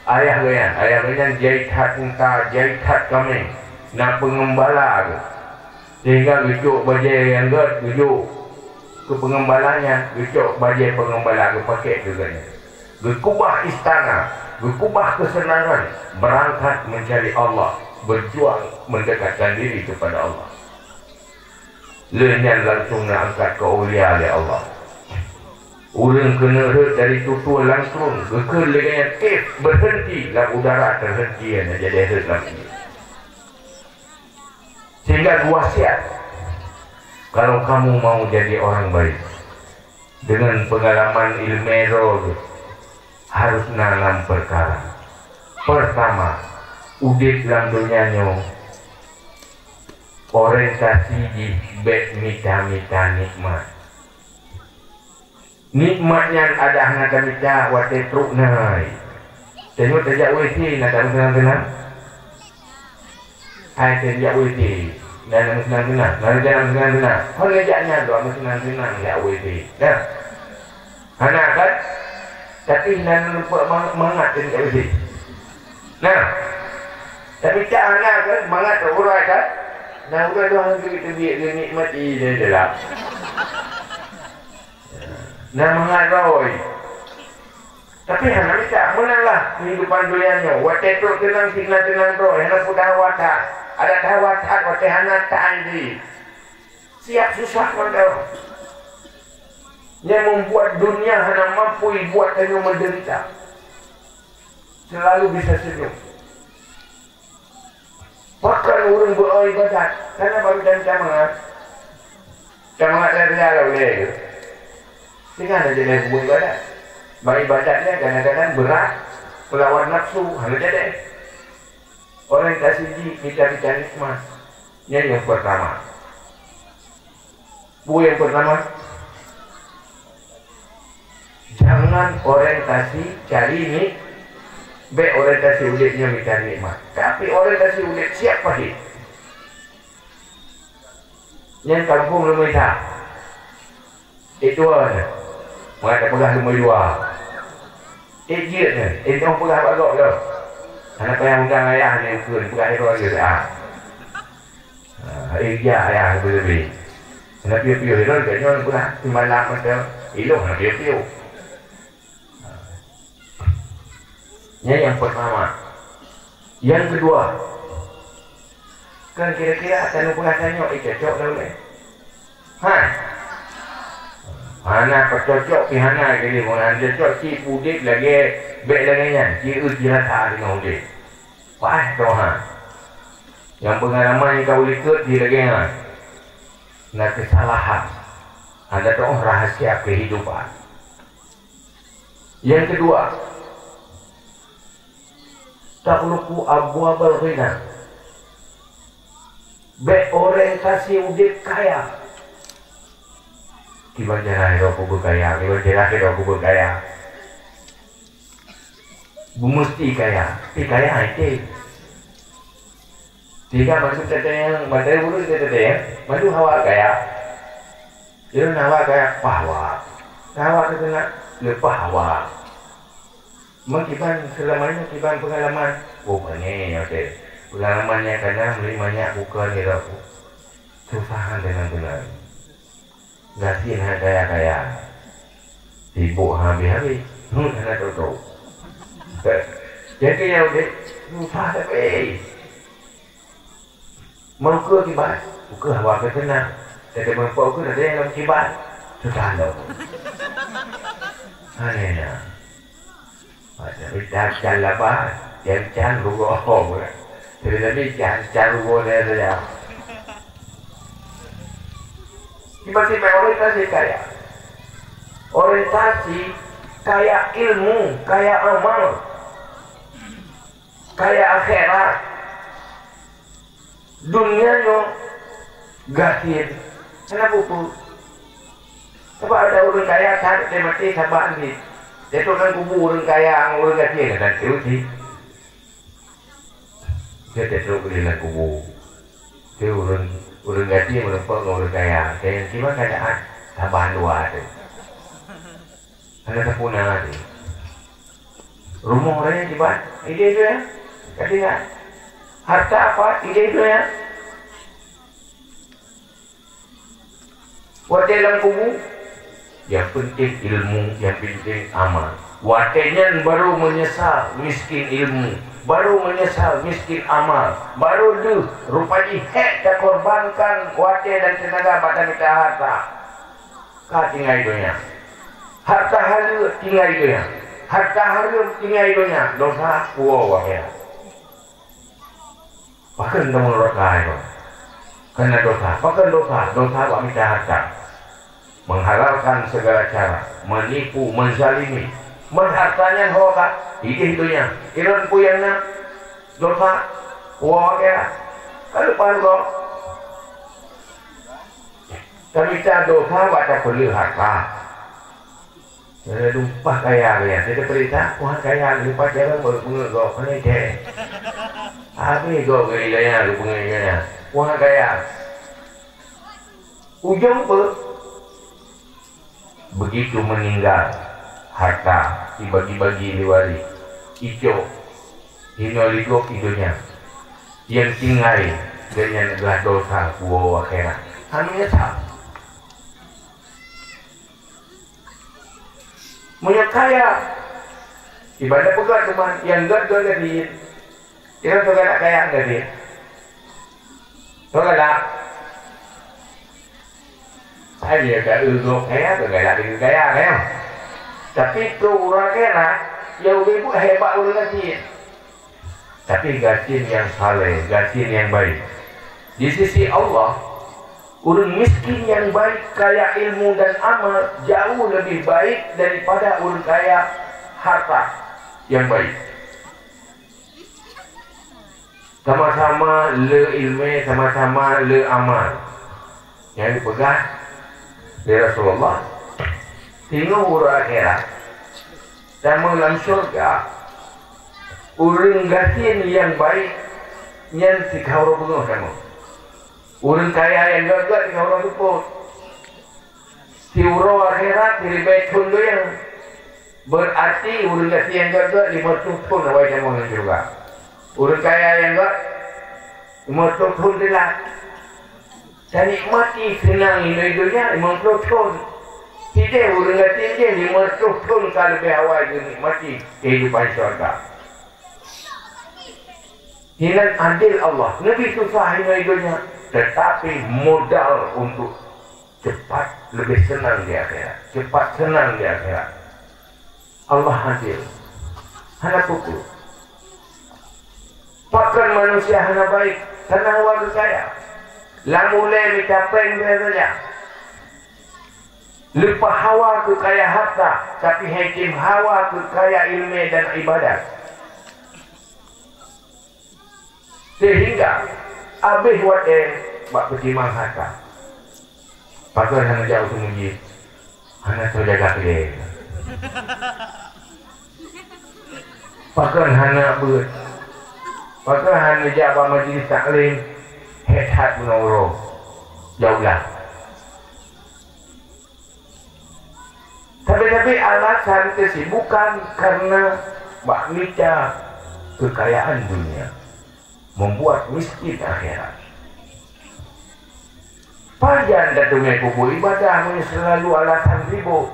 ayah geuh nyan. Ayah geuh nyan jai that unta, jai that kaméng, na peungeumbala geuh. Sehingga geujok bajée nyang gét, geujok keu peungeumbala nyan, geujok bajée peungeumbala geupakék keu geuh nyan. Geukubah istana, geukubah keuseunangan, beurangkat meuncari Allah, beujuang meundekatkan diri keupada Allah. Lheueh nyan langsong neuangkat keu aulia lé Allah. Ureuëng keuneuk rhot dari tutoe langsong geukheun lé geuh nyan, "Kif, beureunti!" Lam udara teureunti, hana jadi rhot lam ié. Sehingga geuwasiat, kalau kamu mau jadi orang baik, dengan pengalaman ileumèe droe geuh, harus na nam peukara. Peurtama, udép lam donya nyoe, orientasi jih bèk mita-mita nikmat. Nikmat nyan adak hana tamita watèe trok na hai. Teungoh tajak WC na tameuseunang-seunang? Hai, tajak WC na tameuseunang-seunang? Na tameuseunang-seunang? Hana jak nyan dua meuseunang-seunang jak WC. Nah. Hana kan? Tapi nan lumpah mang-, mangat teuh ka bisi. Nah, tapi cak hana kan, mangat teuh urai kan? Nah, urai doh lagèe teubiet lé nikmati lé dalam. Nah, mangat roi. Tapi hana mita, meunanglah kehidupan dunia nyoe. Watèe trok teunang, sina teunang droe, hana peue hawa that. Adak hawa that watèe hana tan jih. Siap susah mantong. Nyang membuat dunia hana mampu buat tanyoe menderita. Selalu bisa senyum. Pakon ureueng beu-o ibadat, kana baru dan jamaah. Jamaah dari arah ulèe tu. Tinggal aja dari buat ibadat. Bak ibadat ni kadang-kadang berat melawan nafsu, hana jadi. Orientasi di mita-mita nikmat. Nyan nyang pertama. Peue nyang pertama? Jangan orientasi cari ni, bèk orientasi udép nyoe mita nikmat. Tapi orientasi udép siap pahit. Nyan kampung Lumoita. Ék tuan, mangat tapeugah Lumoidua. Ék jeuet nyan, ék nyoe peugah bak gob lom. Hana payah undang ayah nyan ukeue, peugah sidroe jeuet, ah. Ha, ék jak ayah leubeh-leubeh. Hana piôh-piôh sidroe, geuh nyoe peugah simalam mantong. Ilôn hana piôh-piôh. Ha. Nyan nyang pertama. Nyang keudua, kan kira-kira ata neupeugah tanyoe, eh, cocok dah ulèe? Ha? Hana peucocok pih hana, jadi meunan cocok cit udép lagèe, bèk lagèe nyan, cit eu cit rata deungon udép. Paih Tuhan. Nyang peungalaman nyang ka ulikot di lagèe nyan. Na keusalahan. Ada toh rahasia kehidupan. Nyang keudua, taghluqu abwabal ghina. Bèk orientasi udép kaya. Kiban cara droe kubeukaya, kiban cara droe kubeukaya. Beumeusti kaya, tapi kaya até. Sehingga maksud kata nyang, maksud ureueng kata nyang, maksud hawa kaya. Jadi hawa kaya, pah hawa. Hawa keukeuna leupah hawa. Meukiban seulama nyoe kiban peungalaman. Oh, pane nyoe teuh. Peungalaman nyang kana meuli manyak bukon nirok. Susah deungon keunan. Gasien hana kaya-kaya. Sibuk hana habéh-habéh. Heuet hana tôh-tôh. Jadi nyang udép susah tapi. Meukeue kiban, ukeue hawa keukeuna. Teudeungoe po ukeue teudeungoe lam kiban. Susah lom. Aneh na. Tapi can, can laba, can, can rugoe. Tapi, tapi can, can rugoe saja. Tiba-tiba orientasi kaya. Orientasi kaya ilmu, kaya amal, kaya akhirat. Dunia nyoe gasien. Kenapa pun? Sebab ada ureueng kaya that, dia mati saban jih. Dia trok lam kubu ureueng kaya ngon ureueng gasien, kan tu sih. Dia trok di lam kubu. Dia ureueng, ureueng gasien meureumpok ngon ureueng kaya. Dia kiban keadaan saban dua tu. Hana sapeue na lé. Rumoh ureueng nyan kiban, idéh donya. Ka tinggai. Hareuta pat, idéh donya. Watèe lam kubu, nyang penting ilmu, nyang penting amal. Watèe nyan baru meunyeusal miskin ilmu, baru meunyeusal miskin amal, baru deuh rupa jih hék takorbankan watèe dan teunaga bak tamita hareuta. Ka tinggai donya. Hareuta haleue tinggai donya. Hareuta hareuem tinggai donya. Dosa woe u akhirat. Pakon kamoe nuraka nyoe? Karena dosa. Pakon dosa? Dosa bak mita hareuta. Menghalalkan segala cara, menipu, menzalimi. Man hareuta nyan ho ka, idéh donya. Ilôn peue nyang na? Dosa. Woe u akhirat. Ka leupah gob. Tamita dosa bak tapeuleueh hareuta. Laju pah kaya lagèe nyan. Teupeuriksa, wah kaya lagèe pajan baru peungeut gob, pandai deh. Habéh gob keu hidayah, geupeungeut hidayah. Wah kaya. Ujong peue? Begitu meninggal harta, Dibagi-bagi lé waréh, icok, hinoe ligop i donya. Nyang tinggai gobnyan adalah dosa woe akhirat. Hana meunyeusal. Meunyoe kaya, ibarat peugah teuma nyang gét-gét lagèe jih. Kira saudara kaya lagèe jih. Saudara, hanya ka ureueng kaya, saudara lagèe kaya, kan? Tapi keu ureueng kaya, nyang lebih hebat ureueng gasien. Tapi gasien nyang saleh, gasien nyang baik. Di sisi Allah, ureueng miskin nyang baik, kaya ilmu dan amal, jauh lebih baik daripada ureueng kaya harta nyang baik. Sama-sama le ileumèe, sama-sama le amal. Nyang geupeugah lé Rasulullah, singoh uroe akhirat, tamong lam syeuruga, ureueng gasien nyang baik nyan sikaurô beungoh tamong. Ureueng kaya nyang gét-gét sikaurô seupôt. Siuroe akhirat siribèe thôn donya. Beurati ureueng gasien nyang gét-gét limong reutôh thôn awai tamong lam syeuruga. Ureueng kaya nyang gét limong reutôh thôn teulat. Tanikmati seunang inoe donya limong ploh thôn. Sidéh ureueng gasien jih limong reutôh thôn ka leubeh awai geunikmati keuhidupan syeuruga. Hinan adil Allah, leubeh susah inoe donya, tetapi modal untuk cepat lebih senang di akhirat. Cepat senang di akhirat. Allah adil. Hana pukul. Pakon manusia hana baik, karena hawa keu kaya. Lam ulèe mita péng saja. Leupah hawa keu kaya harta, tapi hana hawa keu kaya ileumèe dan ibadat. Sehingga abéh watèe bak peutimang harta. Pakon hana jak u masjid, hana soe jaga lé. Pakon hana beuet, pakon hana jak bak majlis taklim, hèk that bunoe uroe. Jauhlah. Tapi-tapi alasan kesibukan karena bak mita kekayaan dunia membuat miskin akhirat. Pajan tateumé peubuet ibadah meunyoe selalu alasan sibuk.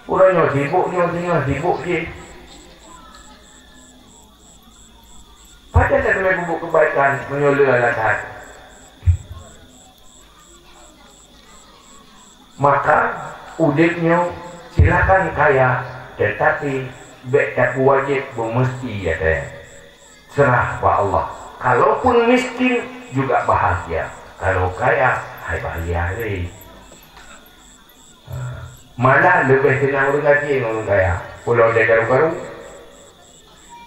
Uroe nyoe sibuk, nyoe singoh sibuk jih. Pajan tateumé peubuet keubaikan meunyoe le alasan. Maka udép nyoe silakan kaya, tetapi bèk tapeuwajéb beumeusti, ya kan? Serah bak Allah. Kalaupun miskin juga bahagia, kalau kaya hai bahagia lé. Ha. Malah leubeh seunang ureueng gasien ngon ureueng kaya. Pulo deh karu-karu.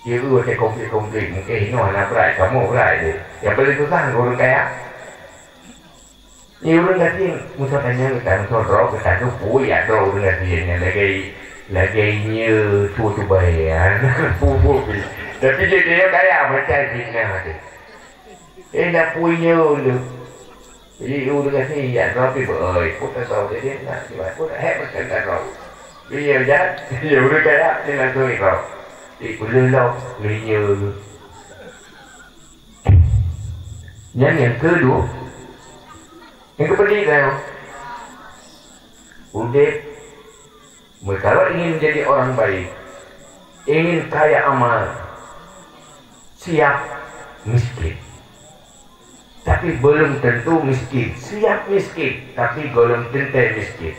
Ibu watèe konflik-konflik, mungkin inoe hana brat, kamoe brat deh. Nyang paléng susah ngon ureueng kaya. Nyoe ureueng gasien, meusoe tanyong geutanyoe droe, geutanyoe peue ya droe ureueng gasien nyan lagèe, lagèe nyoe tutoe bayan. Peue-peue pi. Tapi jih dia kaya macam fitnah teuh. Eh, na peue nyoe lé. Jadi ureueng gasien ya droe pi beu, oi, peue ka droe jadi na, peue ka hek macam ka droe. Dia ya, dia ureueng kaya, dia langsung droe. Di peuleuh lom, nyoe. Nyan nyang keudua. Nyang keupeudiek nyoe, udép, kalau ingin menjadi orang baik, ingin kaya amal, siap miskin. Tapi belum tentu miskin. Siap miskin, tapi belum tentu miskin.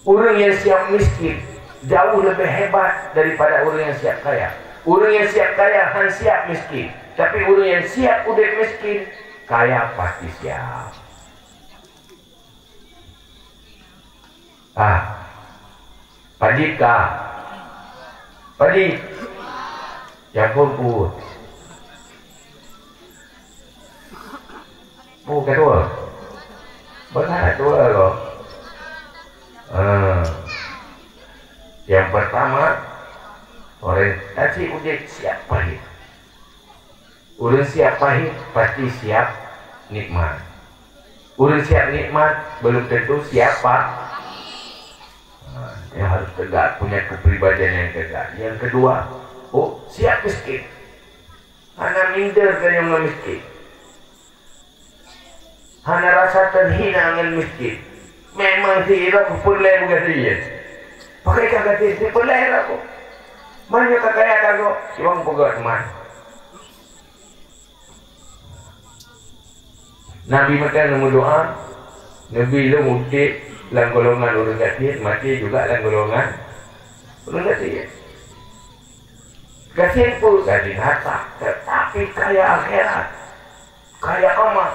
Ureueng nyang siap miskin jauh leubeh hebat daripada ureueng nyang siap kaya. Ureueng nyang siap kaya han siap miskin, tapi ureueng nyang siap udép miskin, kaya pasti siap. Ah, padit ka? Padit? Ya ampôn, pue. Pue ka dua? Beuna dua loh. Ah. Yang pertama, orientasi udép siap pahit. Ureueng siap pahit pasti siap nikmat. Ureueng siap nikmat belum tentu siap pa-, ha, Yang harus tegak, punya kepribadian yang tegak. Yang kedua, oh, siap miskin. Hana minder tanyoe ngon miskin. Hana rasa terhina ngon miskin. Memang si irok peureulée beugaséh. Pakai ka gaséh, si peureulée irok. Meunyoe ka kaya ka gob, cuba peugah teuma. Nabi meuteun meudoa, "Neubi lôn udeb lam golongan ureuëng gasien, maté juga lam golongan ureuëng gasien." Gasien peue? Gasien harta, tetapi kaya akhirat, kaya amal.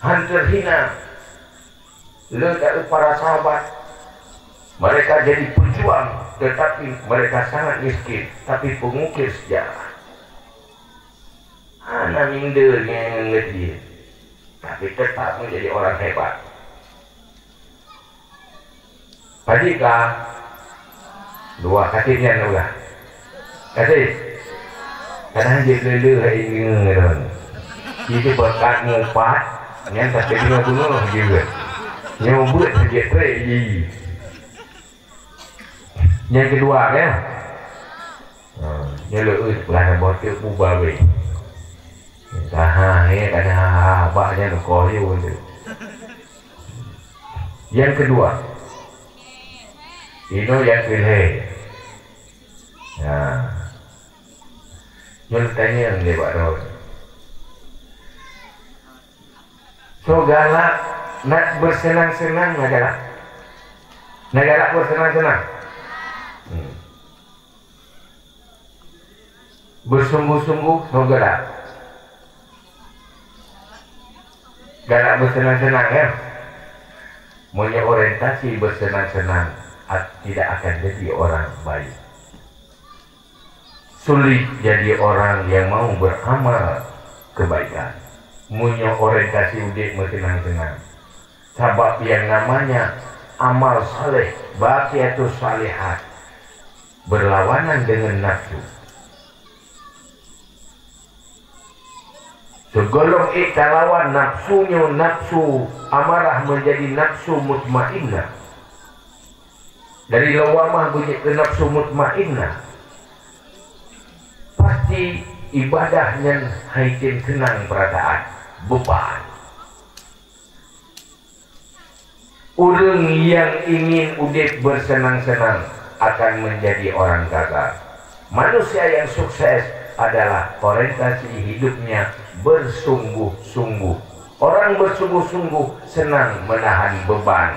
Han terhina. Le taeu para sahabat, mereka jadi pejuang, tetapi mereka sangat miskin, tapi pengukir sejarah. Hana minder ngon geutanyoe, tapi tetap menjadi orang hebat. Padit ka? Dua, kasih nyan ulah. Kasih. Kadang jeuet le-le hai ingeue lôn. Itu berkat mupat, nyan tapi deungoe beungoh jeuet. Nyoe buet saja trek ji. Nyang kedua, ya. Ha, nyoe le, eh, sebelah saboh teuk buba weh. Taha, ya, kada ha, ha, abah nyan koh yu tu. Yang kedua, inoe yang keulhèe. Nah, nyoe tanyong lé bak droe. Soe galak nak bersenang-senang, na galak? Na galak bersenang-senang? Hmm. Bersungguh-sungguh, soe galak? Galak bersenang-senang, ya? Meunyoe orientasi bersenang-senang, at-, tidak akan jadi orang baik. Sulit jadi orang yang mau beramal kebaikan. Meunyoe orientasi udép meusenang-senang. Sabab yang namanya amal saleh, baqiyatus salihat, berlawanan dengan nafsu. Sigohlom ék talawan nafsu nyoe, nafsu amarah menjadi nafsu mutmainnah. Dari lawamah beujeuet keu nafsu mutmainnah, pasti ibadah nyan haitem seunang peurasaan, beuban. Ureuëng nyang ingin udép bersenang-senang akan menjadi orang gagal. Manusia yang sukses adalah orientasi hidupnya bersungguh-sungguh. Orang bersungguh-sungguh senang menahan beban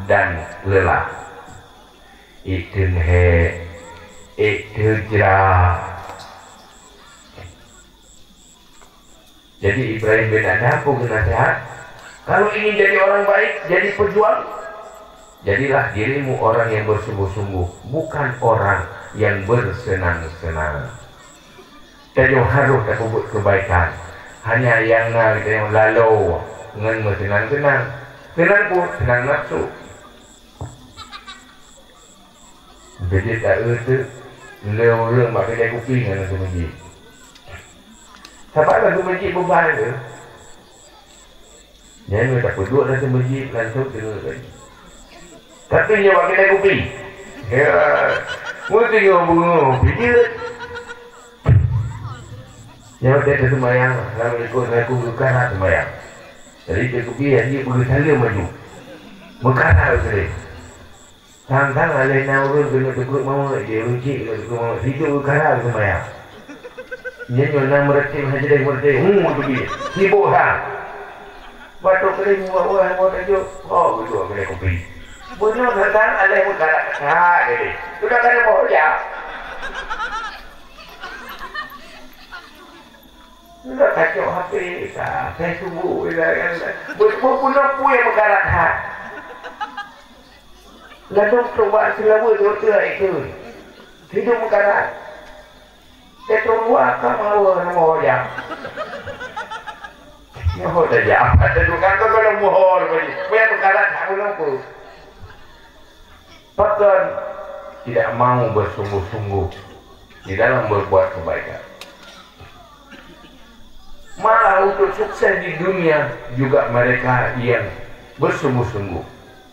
dan lelah. Ék teun hék, ék teun jra. Jadi Ibrahim bin Adham pun kena sehat. Kalau ingin jadi orang baik, jadi pejuang, jadilah dirimu orang yang bersungguh-sungguh, bukan orang yang bersenang-senang. Tanyoe harôh tapeubuet keubaikan. Hanya nyang na geutanyoe laloe ngon meuseunang-seunang. Keunan pun seunang nafsu. Beujeuet taeu teuk lé ureuëng bak keudè kupi ngon lam masjid. Sabab lam masjid beuban tu. Nyan meunyoe tapeuduek lam masjid langsung teungoh lagi. Tapi nyoe bak keudè kupi. Ya. Meuteungoh beungoh pijeuet. Nyoe watèe teuseumayang, assalamualaikum, assalamualaikum, meukarat seumayang. Jadi teukupi, jadi beugeusaleuem maju. Meukarat seudeh. Sang-sang aléh na ureuëng keuneuk teupeue mawöt, di ureuëng cit keuneuk teupeue mawöt, sidroe kara geumayang. Nyan nyoe na meureuti, hana jadeh meureuti, hu, teubi. Sibok ha. Batuk kering, wah, wah, wah, tajok. Oh, beudôh keuneuk kupi. Bunoe sang-sang aléh meukarat, ha, jadi. Sudah kada mau ya. Sudah kacok H P, ka, Facebook, kan. Bunoe pue meukarat ha. Ladôm trok bak seulaweue dote hai keu. Hidup meukarat. Teutong dua ka mawe rumoh jang. Nyoe dah jam. Ada tukang tu kalau mohor bagi. Pue meukarat hak ulôn pun. Pakon tidak mau bersungguh-sungguh di dalam berbuat kebaikan. Malah untuk sukses di dunia juga mereka yang bersungguh-sungguh.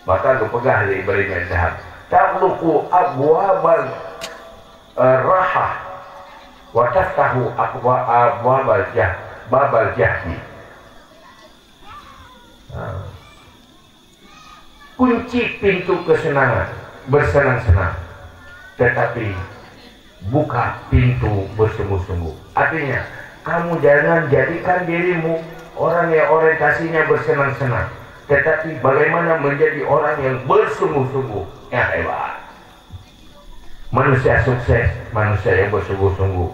Maka geupeugah lé Ibrahim Adham, "Taghluqu abwabal, eh, rahah, wa taftahu abwa-, abwabal jah-, babal jahdi." Ha. Kunci pintu kesenangan, bersenang-senang, tetapi buka pintu bersungguh-sungguh. Artinya, kamu jangan jadikan dirimu orang yang orientasinya bersenang-senang, tetapi bagaimana menjadi orang yang bersungguh-sungguh, yang hebat. Manusia sukses, manusia yang bersungguh-sungguh.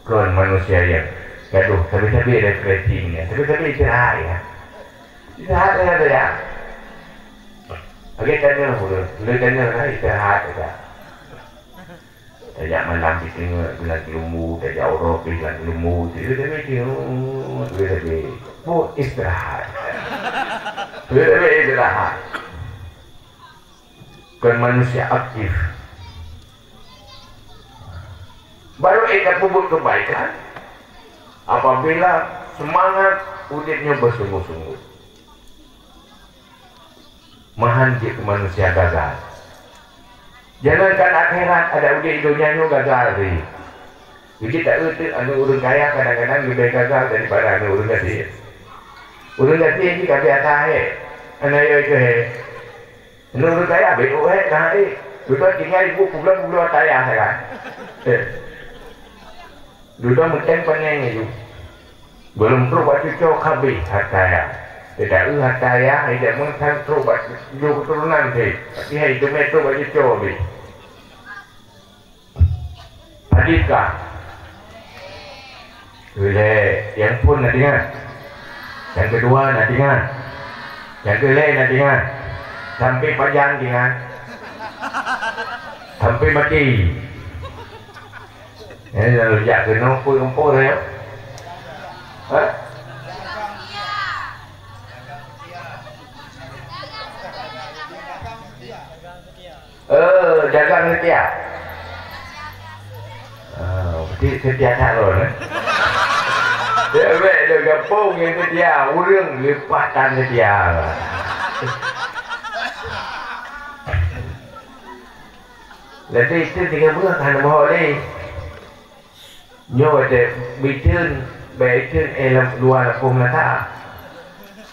Kon manusia yang gadoh, tapi-tapi refreshing ya, tapi-tapi istirahat ya. Istirahat ya, ya. Lagi tanya, boleh tanya lah istirahat ya. Tajak malam di tengah, bilang gelumbu, tajak uroe, bilang gelumbu, tiba-tiba tengok, tiba-tiba, oh, istirahat. Tiba-tiba istirahat. Kon manusia aktif. Baru ék tapeubuet kebaikan apabila semangat udép nyoe bersungguh-sungguh. Meuhan jeuet keu manusia gagal. Jangankan akhirat, adak udép donya nyoe gagal deh. Jadi tak euteuk aneuk ureueng kaya kadang-kadang leubeh gagal daripada aneuk ureueng gasien. Ureueng gasien jih ka biasa hé, aneuk yo itu hé. Nurut kaya, beu hek na hai. Dudoe tinggai ibu publoe-publoe tayah kan. Eh. Dudoe meuteng peuneng aju. Belum trok bak cuco kabeh harta ya. Tidak eu harta ya, tidak mungkin trok bak ju keturunan sih. Tapi hai itu trok bak cuco habis. Adit kah? Keulhèe, nyang phôn na deungon. Nyang keudua na deungon. Nyang keulhèe na deungon. Sampai pajan deungon. Sampai mati. Eh, lalu jak keunoe peue-peue ya? Hah? Eh, dagang seutia. Ah, berarti seutia that lôn, eh? Dia bèk dia gampông nyang seutia, ureueng leupah tan seutia. Lagèe itu tiga bulan hana boh lé. Nyoe watèe biteun, bèk iteun, eh, lam luwa lampôh meulata.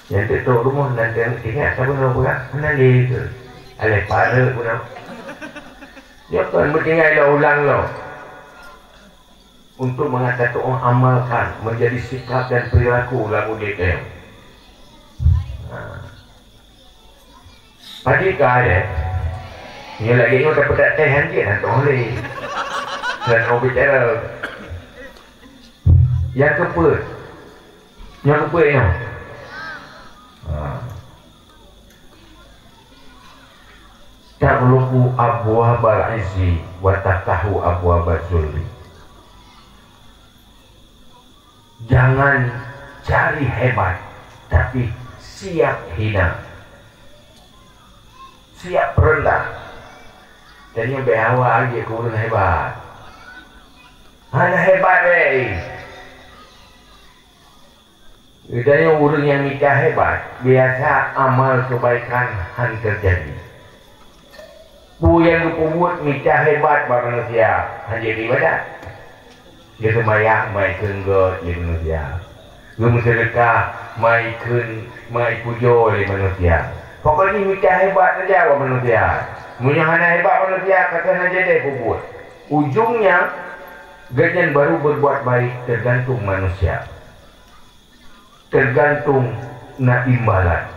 Nyang teutok rumoh nan teuingat saboh nyoe peugah, hana lé keu. Aléh pareuk bunoe. Nyoe kon meutinggai lom ulang lom. Untuk mengatakan amalkan menjadi sikap dan perilaku lam udép nyoe. Nah. Padum ka, ya? Nyoe lagèe nyoe dapat teh hanjeuet hantom lé. Dan orang bicara. Nyang keupeuet. Nyang keupeuet nyoe. Ha. Taghluqu abwabal izzi wa taftahu abwabaz zulli. Jangan cari hebat, tapi siap hina. Siap rendah. Tanyoe bèk hawa jeuet keu ureueng hebat. Hana hebat, eh. Geutanyoe ureueng nyang mita hebat, biasa amal keubaikan han teujadi. Peue nyang geupeubuet mita hebat bak manusia, hana jeuet ibadat. Geuseumayang, mai kheun gèt lé manusia. Geumeuseudeukah, mai kheun, mai pujoe lé manusia. Pokok jih mita hebat saja bak manusia. Meunyoe hana hebat manusia, ka keuh hana jadèh peubuet. Ujongnya, gobnyan baru berbuat baik tergantung manusia. Tergantung na imbalan.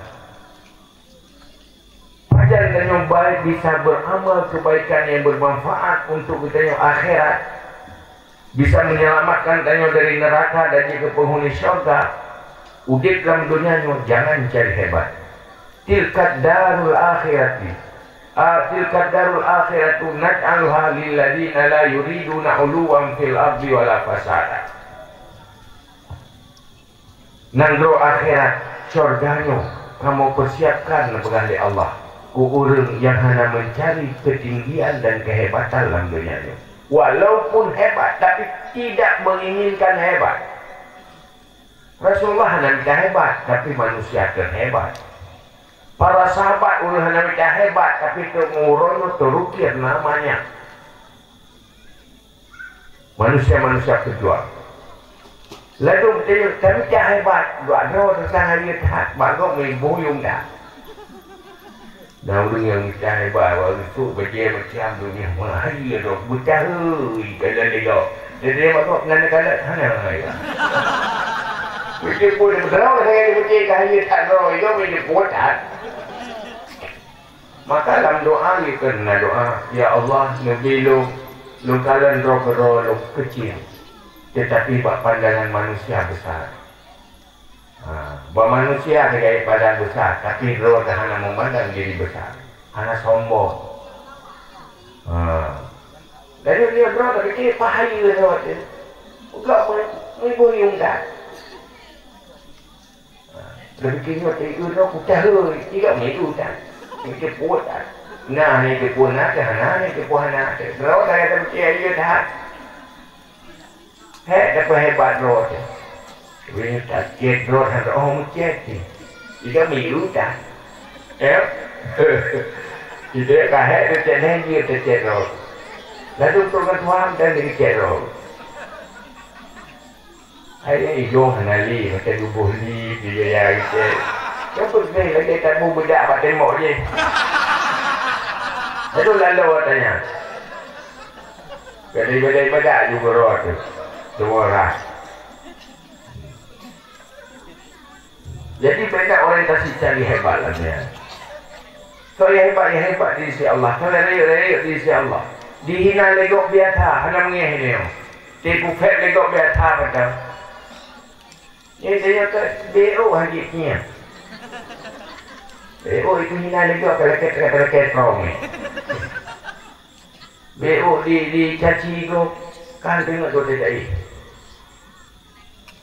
Pajan tanyoe baik bisa beramal kebaikan yang bermanfaat untuk geutanyoe akhirat, bisa menyelamatkan tanyoe dari neraka dan jeuet keu penghuni syurga, udép lam donya nyoe jangan cari hebat. Tilkad darul akhirati, ah, tilkad darul akhiratu naj'aluha lilladzina la yuriduna 'uluwan fil ardi wala fasada. Nanggroe akhirat, syurga nyoe, kamoe peusiapkan, neupeugah lé Allah, keu ureueng nyang hana meucari keutinggian dan keuhebatan lam donya nyoe. Walaupun hebat, tapi tidak menginginkan hebat. Rasulullah hana mita hebat, tapi manusia teuhebat. Para sahabat ulôn hana mita hebat, tapi trok ngon uroe nyoe teurukir namanya. Manusia-manusia pejuang. Lalu beutôi, kami ka hebat, buat droe teuntang hayeue that, bak gob meuiboh yuem that. Na ureuëng nyang mita hebat, bak reusôk bajée macam dunia meuhayeue droe, beutahôi dalam lego. Jadi bak gob nan kalon hana hayeue. Beutôi pun droe saya beutôi ka hayeue that droe, itu beutôi pun that. Maka lam doa geukheun na doa, "Ya Allah, neubi lôn, lôn kalon droe keudroe lôn keucil, teutapi bak pandangan manusia besar." Ha, bak manusia teuka pandang besar, tapi droe teuh hana meumandang diri besar, hana sombong. Ha. Laju dia droe tapike pahayeue droe teuh. Uga meuiboh yuem that. Leueh keu nyoe teuh droe kucah hôi, tiga minggu tan. Minggu pun tan. Nah, minggu pun na teuh, na minggu pun hana teuh. Droe dah kata meusti ayeue that. Hék, dapeuhebat droe teuh. Weh, tak cit droe, oh, meucit cit. Tiga minggu tan. Ya? Tidak ka hék, teucet lagi, teucet droe. Lalu untuk ngon Tuhan, dan dikecek droe. Hai, igoe hana lé, macam tuboh lé, di gaya geucek. Kan peureulée lagée tabu beudak bak tembok jih. Lalu lalu watanya. Gadai-gadai badak juga roh tu. Semua orang. Jadi, beda orientasi cari hebat lah dia. Soe nyang hebat, nyang hebat di sisi Allah. Soe nyang rayeuk, rayeuk di sisi Allah. Dihina lé gob biasa, hana meungéh nyoe. Teupeuphét lé gob biasa mantong. Nyan tanyoe ka B O haji nyan. B O itu hina lé gob, ka lakée, ka lakée trom ni. B O di, dicaci gob, kan teungoh gob teucai.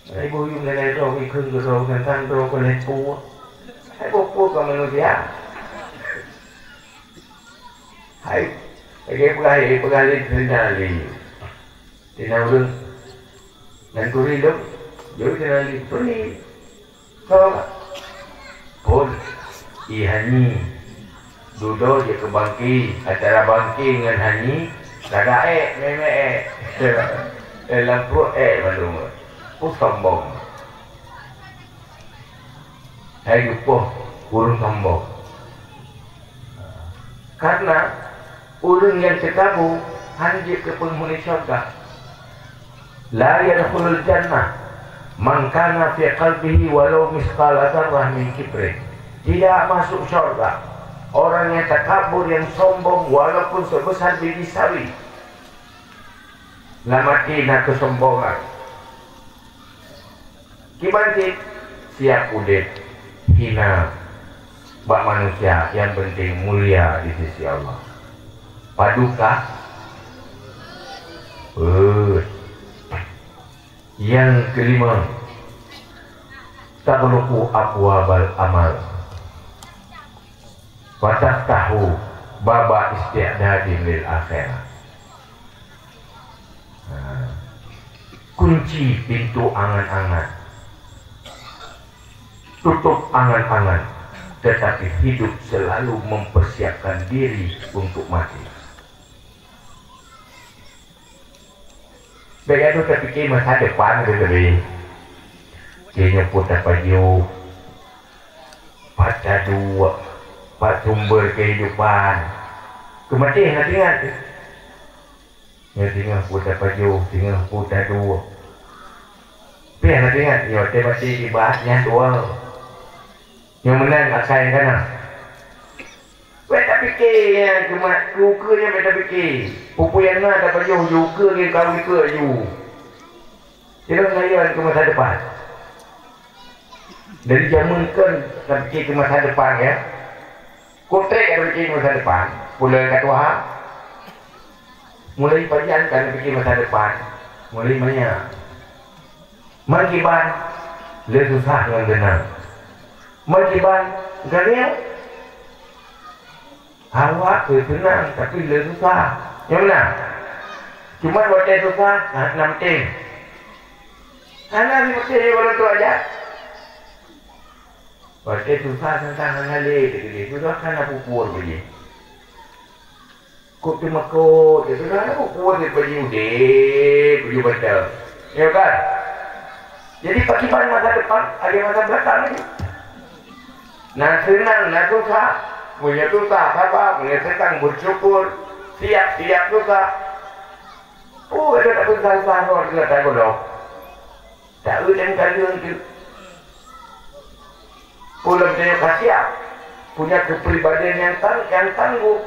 Hai boh yum lagée droe, ikheun keu droe, teuntang droe keu lhée peue. Hai boh peue keu manusia. Hai, lagée peugah, hai peugah lé teuntang lé. Teuntang ureueng. Nan turi lom, jeuet teuntang lé. Turi. Tolong. Phôn, ie hanyi. Dudoe jeuet keu bangke, antara bangke ngon hanyi, lagak ék, mé-mé ék. Eh, lam pruet ék mandum. Peue sombong. Hai geupoh ureueng sombong. Karena ureueng nyang teukabu hana jeuet keu peunghuni syurga. La yadkhulul jannah man kana fi qalbihi walau mithqala dzarrah min kibrin. Tidak masuk syurga orang yang takabur, yang sombong, walaupun sebesar biji sawi. Lam até na keusombongan. Kiban cit, siap udeb hina bak manusia, nyang penting mulia di sisi Allah. Padukah? Eh. Nyang keulima, taghluqu abwabal amal. Wa taftahu baba isti'dadin lil akhirah. Ha. Kunci pintu angan-angan. Tutup angan-angan, tetapi hidup selalu mempersiapkan diri untuk mati. Bék gata tapike masa depan teuh teubi. Keu nyoe peue tapajoh, pat taduek, pat sumber kehidupan. Keu maté hana teuingat. Nyoe singoh peue tapajoh, singoh peue taduek. Pih hana teuingat, nyoe watée maté jibat nyan dua. Nyoe meunan akai kana. Bék tapike nyan keumat, keu ukeue nyan bék tapike. Peue-peue nyang na tapajoh ju ukeue nyan ka ukeue ju. Sidroe ngon ayeuan keu masa depan. Dari jameun kon tapike keu masa depan, ya. Kotrek tapike keu masa depan, pulai ka tuha. Mulai pajan ka tapike masa depan, mulai manyang. Man kiban, le susah ngon teunang. Man kiban, galiang. Awak keu teunang, tapi le susah. Nyang meunan. Cuma watée susah, na, na meutem. Hana meutem di ureueng tuha jak. Watée susah teuntang hana lé teukeudeh, susah hana pupur beuji. Kok teumakot, ya susah hana pupur beuji udeb, beuji banteng. Ya kan? Jadi pakiban masa depan, ada masa belakang ni. Na seunang, na susah. Meunyoe susah, sabar. Meunyoe seunang, bersyukur. Siap, siap susah. Oh, ada tak susah-susah, susah, susah, susah. Taeu dan kalian tu. Ulôn teunyok ka siap, punya kepribadian yang tang-, yang tangguh.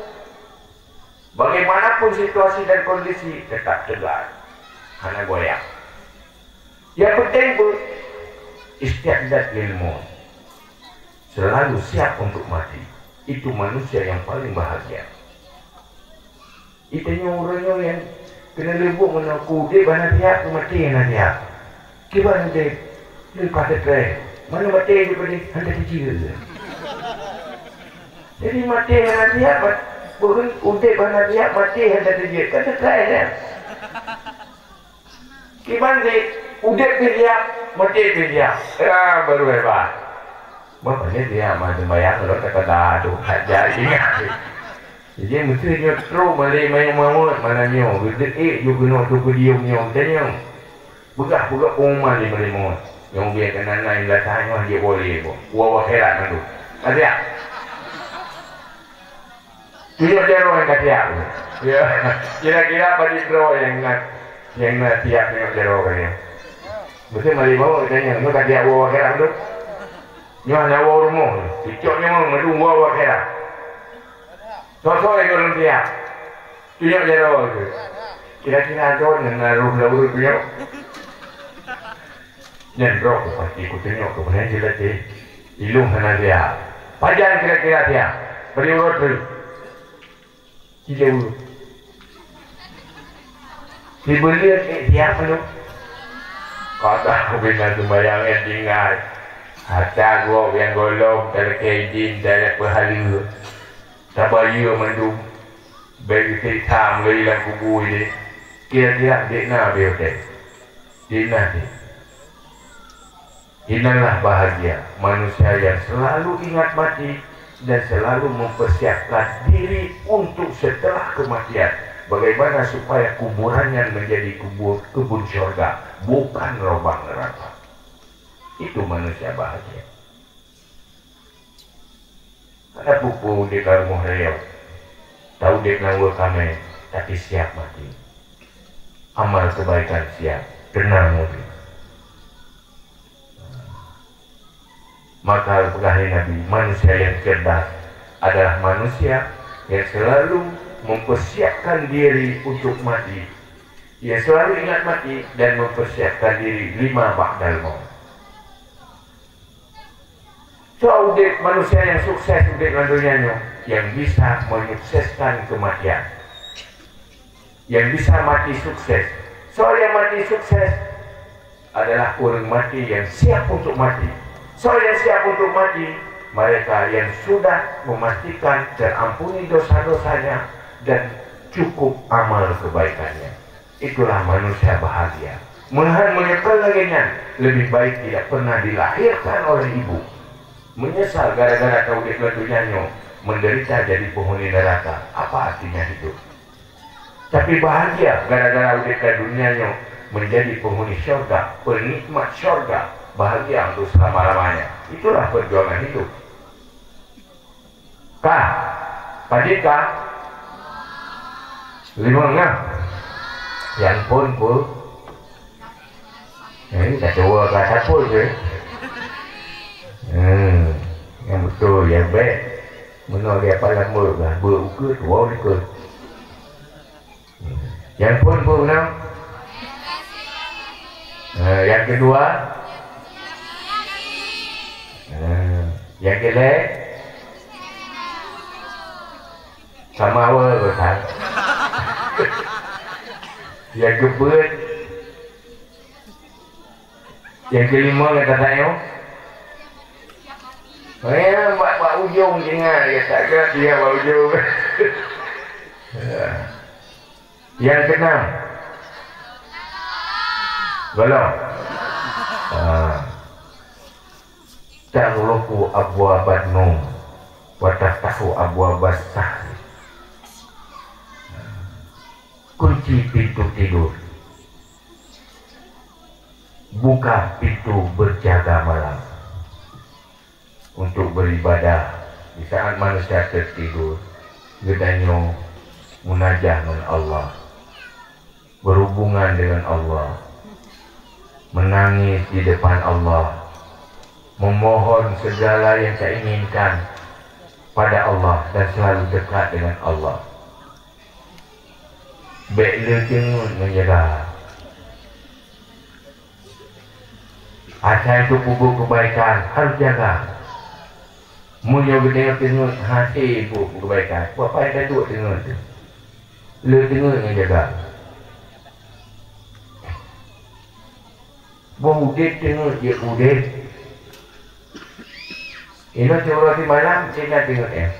Bagaimanapun situasi dan kondisi, tetap tegar. Hana goyang. Yang penting pun, istiqdad lil maut. Selalu siap untuk mati. Itu manusia yang paling bahagia. Ita nyoe ureuëng nyoe nyang keuneuk leubuek meunoe, udeb hana siap, keu maté hana siap. Kiban udeb, leupah teutrée. Mana maté jih padé, hana teucue. Jadi maté hana siap, mat-, bukan udeb hana siap, maté hana teucue. Kan teutrée nyan. Kiban jih, udeb pih siap, maté pih siap. Ah, baru hebat. Bah, pané siap mah sembahyang, lôn takada tu, hajat ingat. Jadi, meusti nyoe trok malam manyang mawöt, malam nyoe, geudeuk ék ju keunoe tu podium nyoe, tanyong. Peugah, peugah pengumuman di malam mawöt. Nyang ubé keunan na indatu nyoe jeuet boleh boh. Wa, wa khairat mandum. Ka siap? Tunyok jaroe nyang ka siap. Ya. Kira-kira padum droe nyang na, nyang na siap tunyok jaroe ka nyoe. Meusti malam mawöt tanyong, nyoe ka siap wa, wa khairat mandum. Nyoe hana woe rumoh, cicok nyoe meudong woe, woe khairat. Soe-soe nyang ureuëng siap. Tunyok jaroe tu. Kira-kira droeneuh na roh lam ureuëng tunyok. Nyan droe pasti kutunyok keu beunang jeulaih teh. Ilôn hana siap. Pajan kira-kira siap. Beri urut tu. Tiga puluh. Sibeuleuen ék siap mandum. Kada ubé na sumbayang nyang tinggai. Ata gob nyang gohlom talakée idin talakée peuhaleue. Tabayeue mandum. Bék geuték tham lé lam kubu ideh. Kira-kira dék na beu teh. Dék na teh. Inilah bahagia manusia yang selalu ingat mati dan selalu mempersiapkan diri untuk setelah kematian, bagaimana supaya kuburannya menjadi kubur, kebun syurga, bukan lubang neraka. Itu manusia bahagia. Hana peue-peue udeb lam rumoh rayeuk. Taudeb lam woe kamé, tapi siap maté. Amal kebaikan siap, teunang udeb. Maka peugah lé Nabi, manusia yang cerdas adalah manusia yang selalu mempersiapkan diri untuk mati. Ia selalu ingat mati dan mempersiapkan diri lima ba'dal maut. Soe udeb manusia nyang sukses udeb lam donya nyoe, nyang bisa menyukseskan kematian. Nyang bisa mati sukses. Soe nyang mati sukses adalah ureuëng mati nyang siap untuk mati. Soe nyang siap untuk mati, mereka yang sudah memastikan terampuni dosa-dosanya dan cukup amal kebaikannya. Itulah manusia bahagia. Meuhan meunyeupeu lagée nyan, lebih baik tidak pernah dilahirkan oleh ibu. Menyesal gara-gara taudeb lam donya nyoe, menderita jadi penghuni neraka. Apa artinya hidup? Tapi bahagia gara-gara udeb lam donya nyoe, menjadi penghuni syurga, penikmat syurga, bahagia untuk selama-lamanya. Itulah perjuangan hidup. Ka? Padit ka? Limong na? Nyang phôn peue? Eh, ka tuwoe ka sapeue ke? Hmm, nyang beutôi, nyang bék. Meunoe dia palan beuet lah, beuet ukeue, tuwoe ukeue. Nyang phôn peue meunan? Eh, nyang keudua? Eh, nyang keulhèe? Sama awai beuthat. Nyang keupeuet? Nyang keulimong nyang tatanyong? Eh, bak, bak ujong singa, ya, tak kira dia bak ujong. Ya. Nyang keunam. Belum. Ah. Taghluqu abwabun naum wa taftahu abwabas sahri. Kunci pintu tidur. Buka pintu berjaga malam. Untuk beribadah, di saat manusia tertidur, geutanyoe munajah ngon Allah, berhubungan dengan Allah, menangis di depan Allah, memohon segala yang kita inginkan pada Allah dan selalu dekat dengan Allah. Bék le teungeut ngon jaga. Asai teupeubeuet keubaikan harus jaga. Meunyoe geutanyoe teungeut hase buet keubaikan, peue pai taduek teungeut teuh? Le teungeut ngon jaga. Boh udeb teungeut jeuet udeb. Inoe siuroe simalam cit na teungeut eh.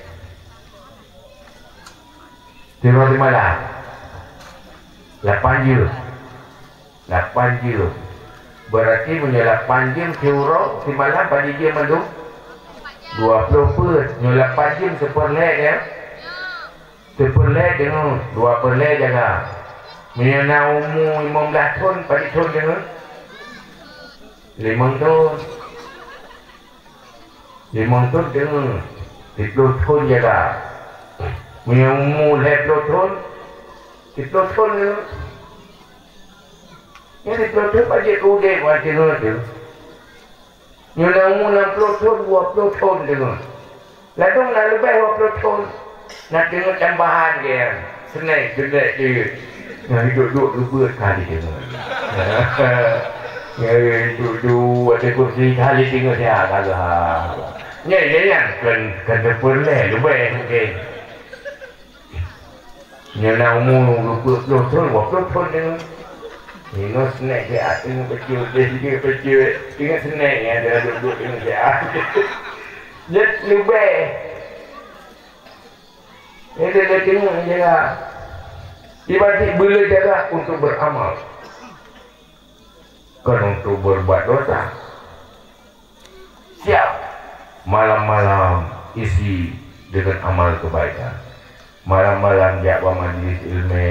Siuroe simalam. Lapan jeuem. Lapan jeuem. Berarti meunyoe lapan jeuem siuroe simalam, padum jeuem mandum? Dua ploh peuet. Nyoe lapan jeuem seupeurlhée ya. Seupeurlhée deungoe, dua peurlhée jaga. Meunyoe na umu limong blaih thon, padum thon deungoe? Limong thon. Limong thon deungoe, siploh thon jaga. Meunyoe umu lhée ploh thon, siploh thon deungoe. Nyan siploh thon pajoh udeb watée deungoe teuh. Nyoe na umu nam ploh thon, dua ploh thon deungoe. Ladôm na leubeh dua ploh thon. Na deungoe tambahan geuh. Seuneng, seuneng jeuet. Nyoe duek-duek leubeh kali deungoe. Nyoe duek-duek watée kursi kali deungoe siat kali ha. Nyoe, nyoe nyan kon, kon teupeureulée leubeh mungken. Nyoe na umu dua ploh thon, dua ploh thon deungoe. Inoe snack siat, teungoh peucue, deh, deh, peucue. Teungoh snack nyan, dah duek-duek teungoh siat. Jeuet leubeh. Nyan dia teungoh jaga. Ibarat beuleujaga untuk beramal. Kon untuk berbuat dosa. Siap malam-malam isi dengan amal kebaikan. Malam-malam jak bak majlis ilmu,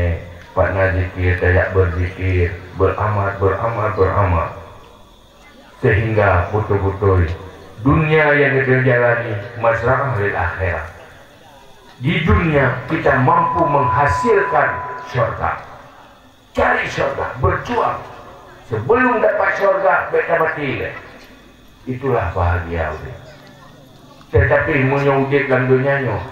pat na zikir, tajak berzikir, beramal, beramal, beramal. Sehingga betul-betul dunia yang kita jalani mazra'ah lil akhirah. Di dunia kita mampu menghasilkan syurga. Cari syurga, berjuang. Sebelum dapat syurga, bék tamati lé. Itulah bahagia udeb. Tetapi meunyoe udeb lam donya nyoe,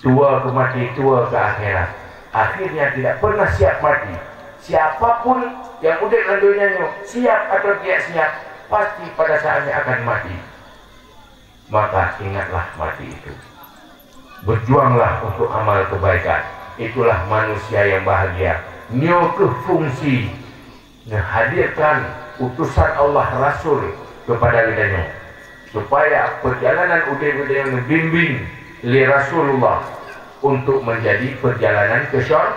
tuwoe keu maté, tuwoe keu akhirat, akhirnya tidak pernah siap mati. Siapapun yang udeb lam donya nyoe, siap atau tidak siap, pasti pada saatnya akan mati. Maka ingatlah mati itu. Berjuanglah untuk amal kebaikan. Itulah manusia yang bahagia. Nyoe keuh fungsi neuhadirkan utusan Allah Rasul kepada geutanyoe, supaya perjalanan udeb geutanyoe neubimbing lé Rasulullah untuk menjadi perjalanan ke syur-,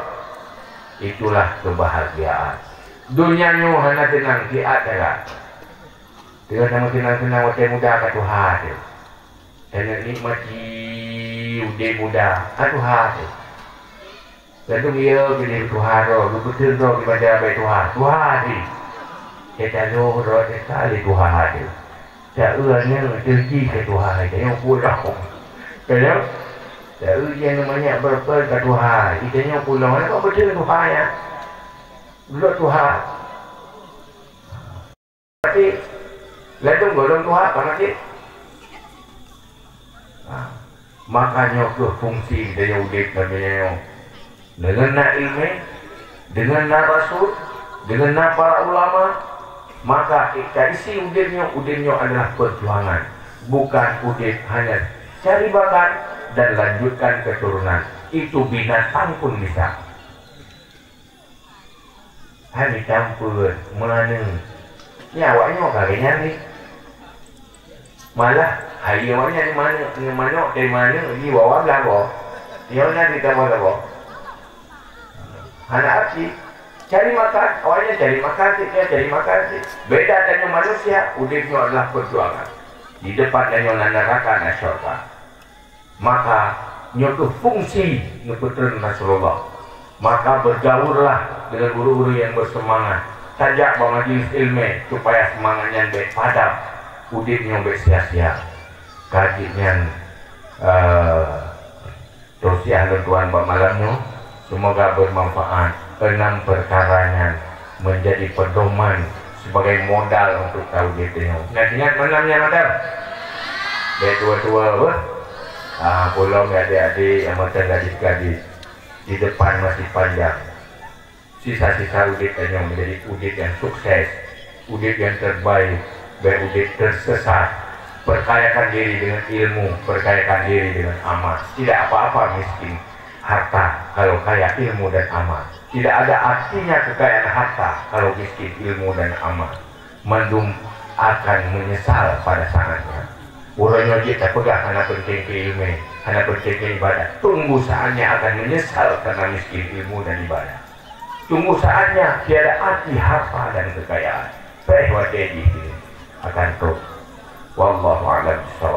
itulah kebahagiaan. Donya nyoe hana teunang, siat that. Teungoh tameukeunang-keunang watée muda ka tuha teuh. Taneuk nikmati udeb muda ka tuha teuh. Ladôm yo keudeh tuha droe, geupeuteun droe keupada abée tuha, tuha teuh. Teuka lheueh droe teuka lé tuha teuh. Taeu nyan teuh jih ka tuha, tanyoe pulang. Ka nyoe? Taeu jih ngon manyak beureupeue ka tuha, tanyoe pulang. Nyoe ka beutôi tuha nyan. Ulôn tuha. Tapi ladôm gohlom tuha ka maté. Ha, maka nyoe keuh fungsi geutanyoe udeb lam donya nyoe. Deungon na ileumèe, deungon na rasul, deungon na para ulama, maka ka isi udeb nyoe, udeb nyoe adalah perjuangan. Bukan udeb hanya cari makan dan lanjutkan keturunan. Itu binatang pun bisa. Hai mita eumpeuen, meuaneuk. Nyan awaknyoe ka lagèe nyan lé. Malah, hai awaknyan nyoe manok, nyoe manok, dari manok jiwoe blah boh. Nyoe na jitamong saboh. Hana arti. Cari makan, awaknyan cari makan cit, nyan cari makan cit. Beda tanyoe manusia, udeb nyoe adalah perjuangan. Di depan tanyoe na neuraka, na syurga. Maka nyoe kheueh fungsi neupeutreun Rasulullah. Maka bergaullah dengan ureuëng-ureuëng nyang bersemangat. Tajak bak majelis ilmu supaya semangat nyan bèk padam, udeb nyoe bèk sia-sia. Ka jeuet nyan, eh, tausiah lôn tuan bak malam nyoe. Semoga bermanfaat. Enam perkara nyan menjadi pedoman sebagai modal untuk taudeb tanyoe. Nah, ingat malam nyan malam. Bèk tua-tua beuh. Ah, pulang adik-adik nyang mantong gadis-gadis. Di depan masih panjang. Sisa-sisa udeb tanyoe menjadi udeb nyang sukses, udeb nyang terbaik, bèk udeb tersesat. Perkayakan diri dengan ilmu, perkayakan diri dengan amal. Tidak apa-apa miskin harta kalau kaya ilmu dan amal. Tidak ada artinya kekayaan harta kalau miskin ilmu dan amal. Mandum akan menyesal pada saatnya. Uroe nyoe jeuet tapeugah hana penting keu ilmu, hana penting keu ibadah. Tunggu saatnya akan menyesal karena miskin ilmu dan ibadah. Tunggu saatnya tiada arti harta dan kekayaan. Pèh watèe jih akan trôk. Wallahu a'lam bishawab.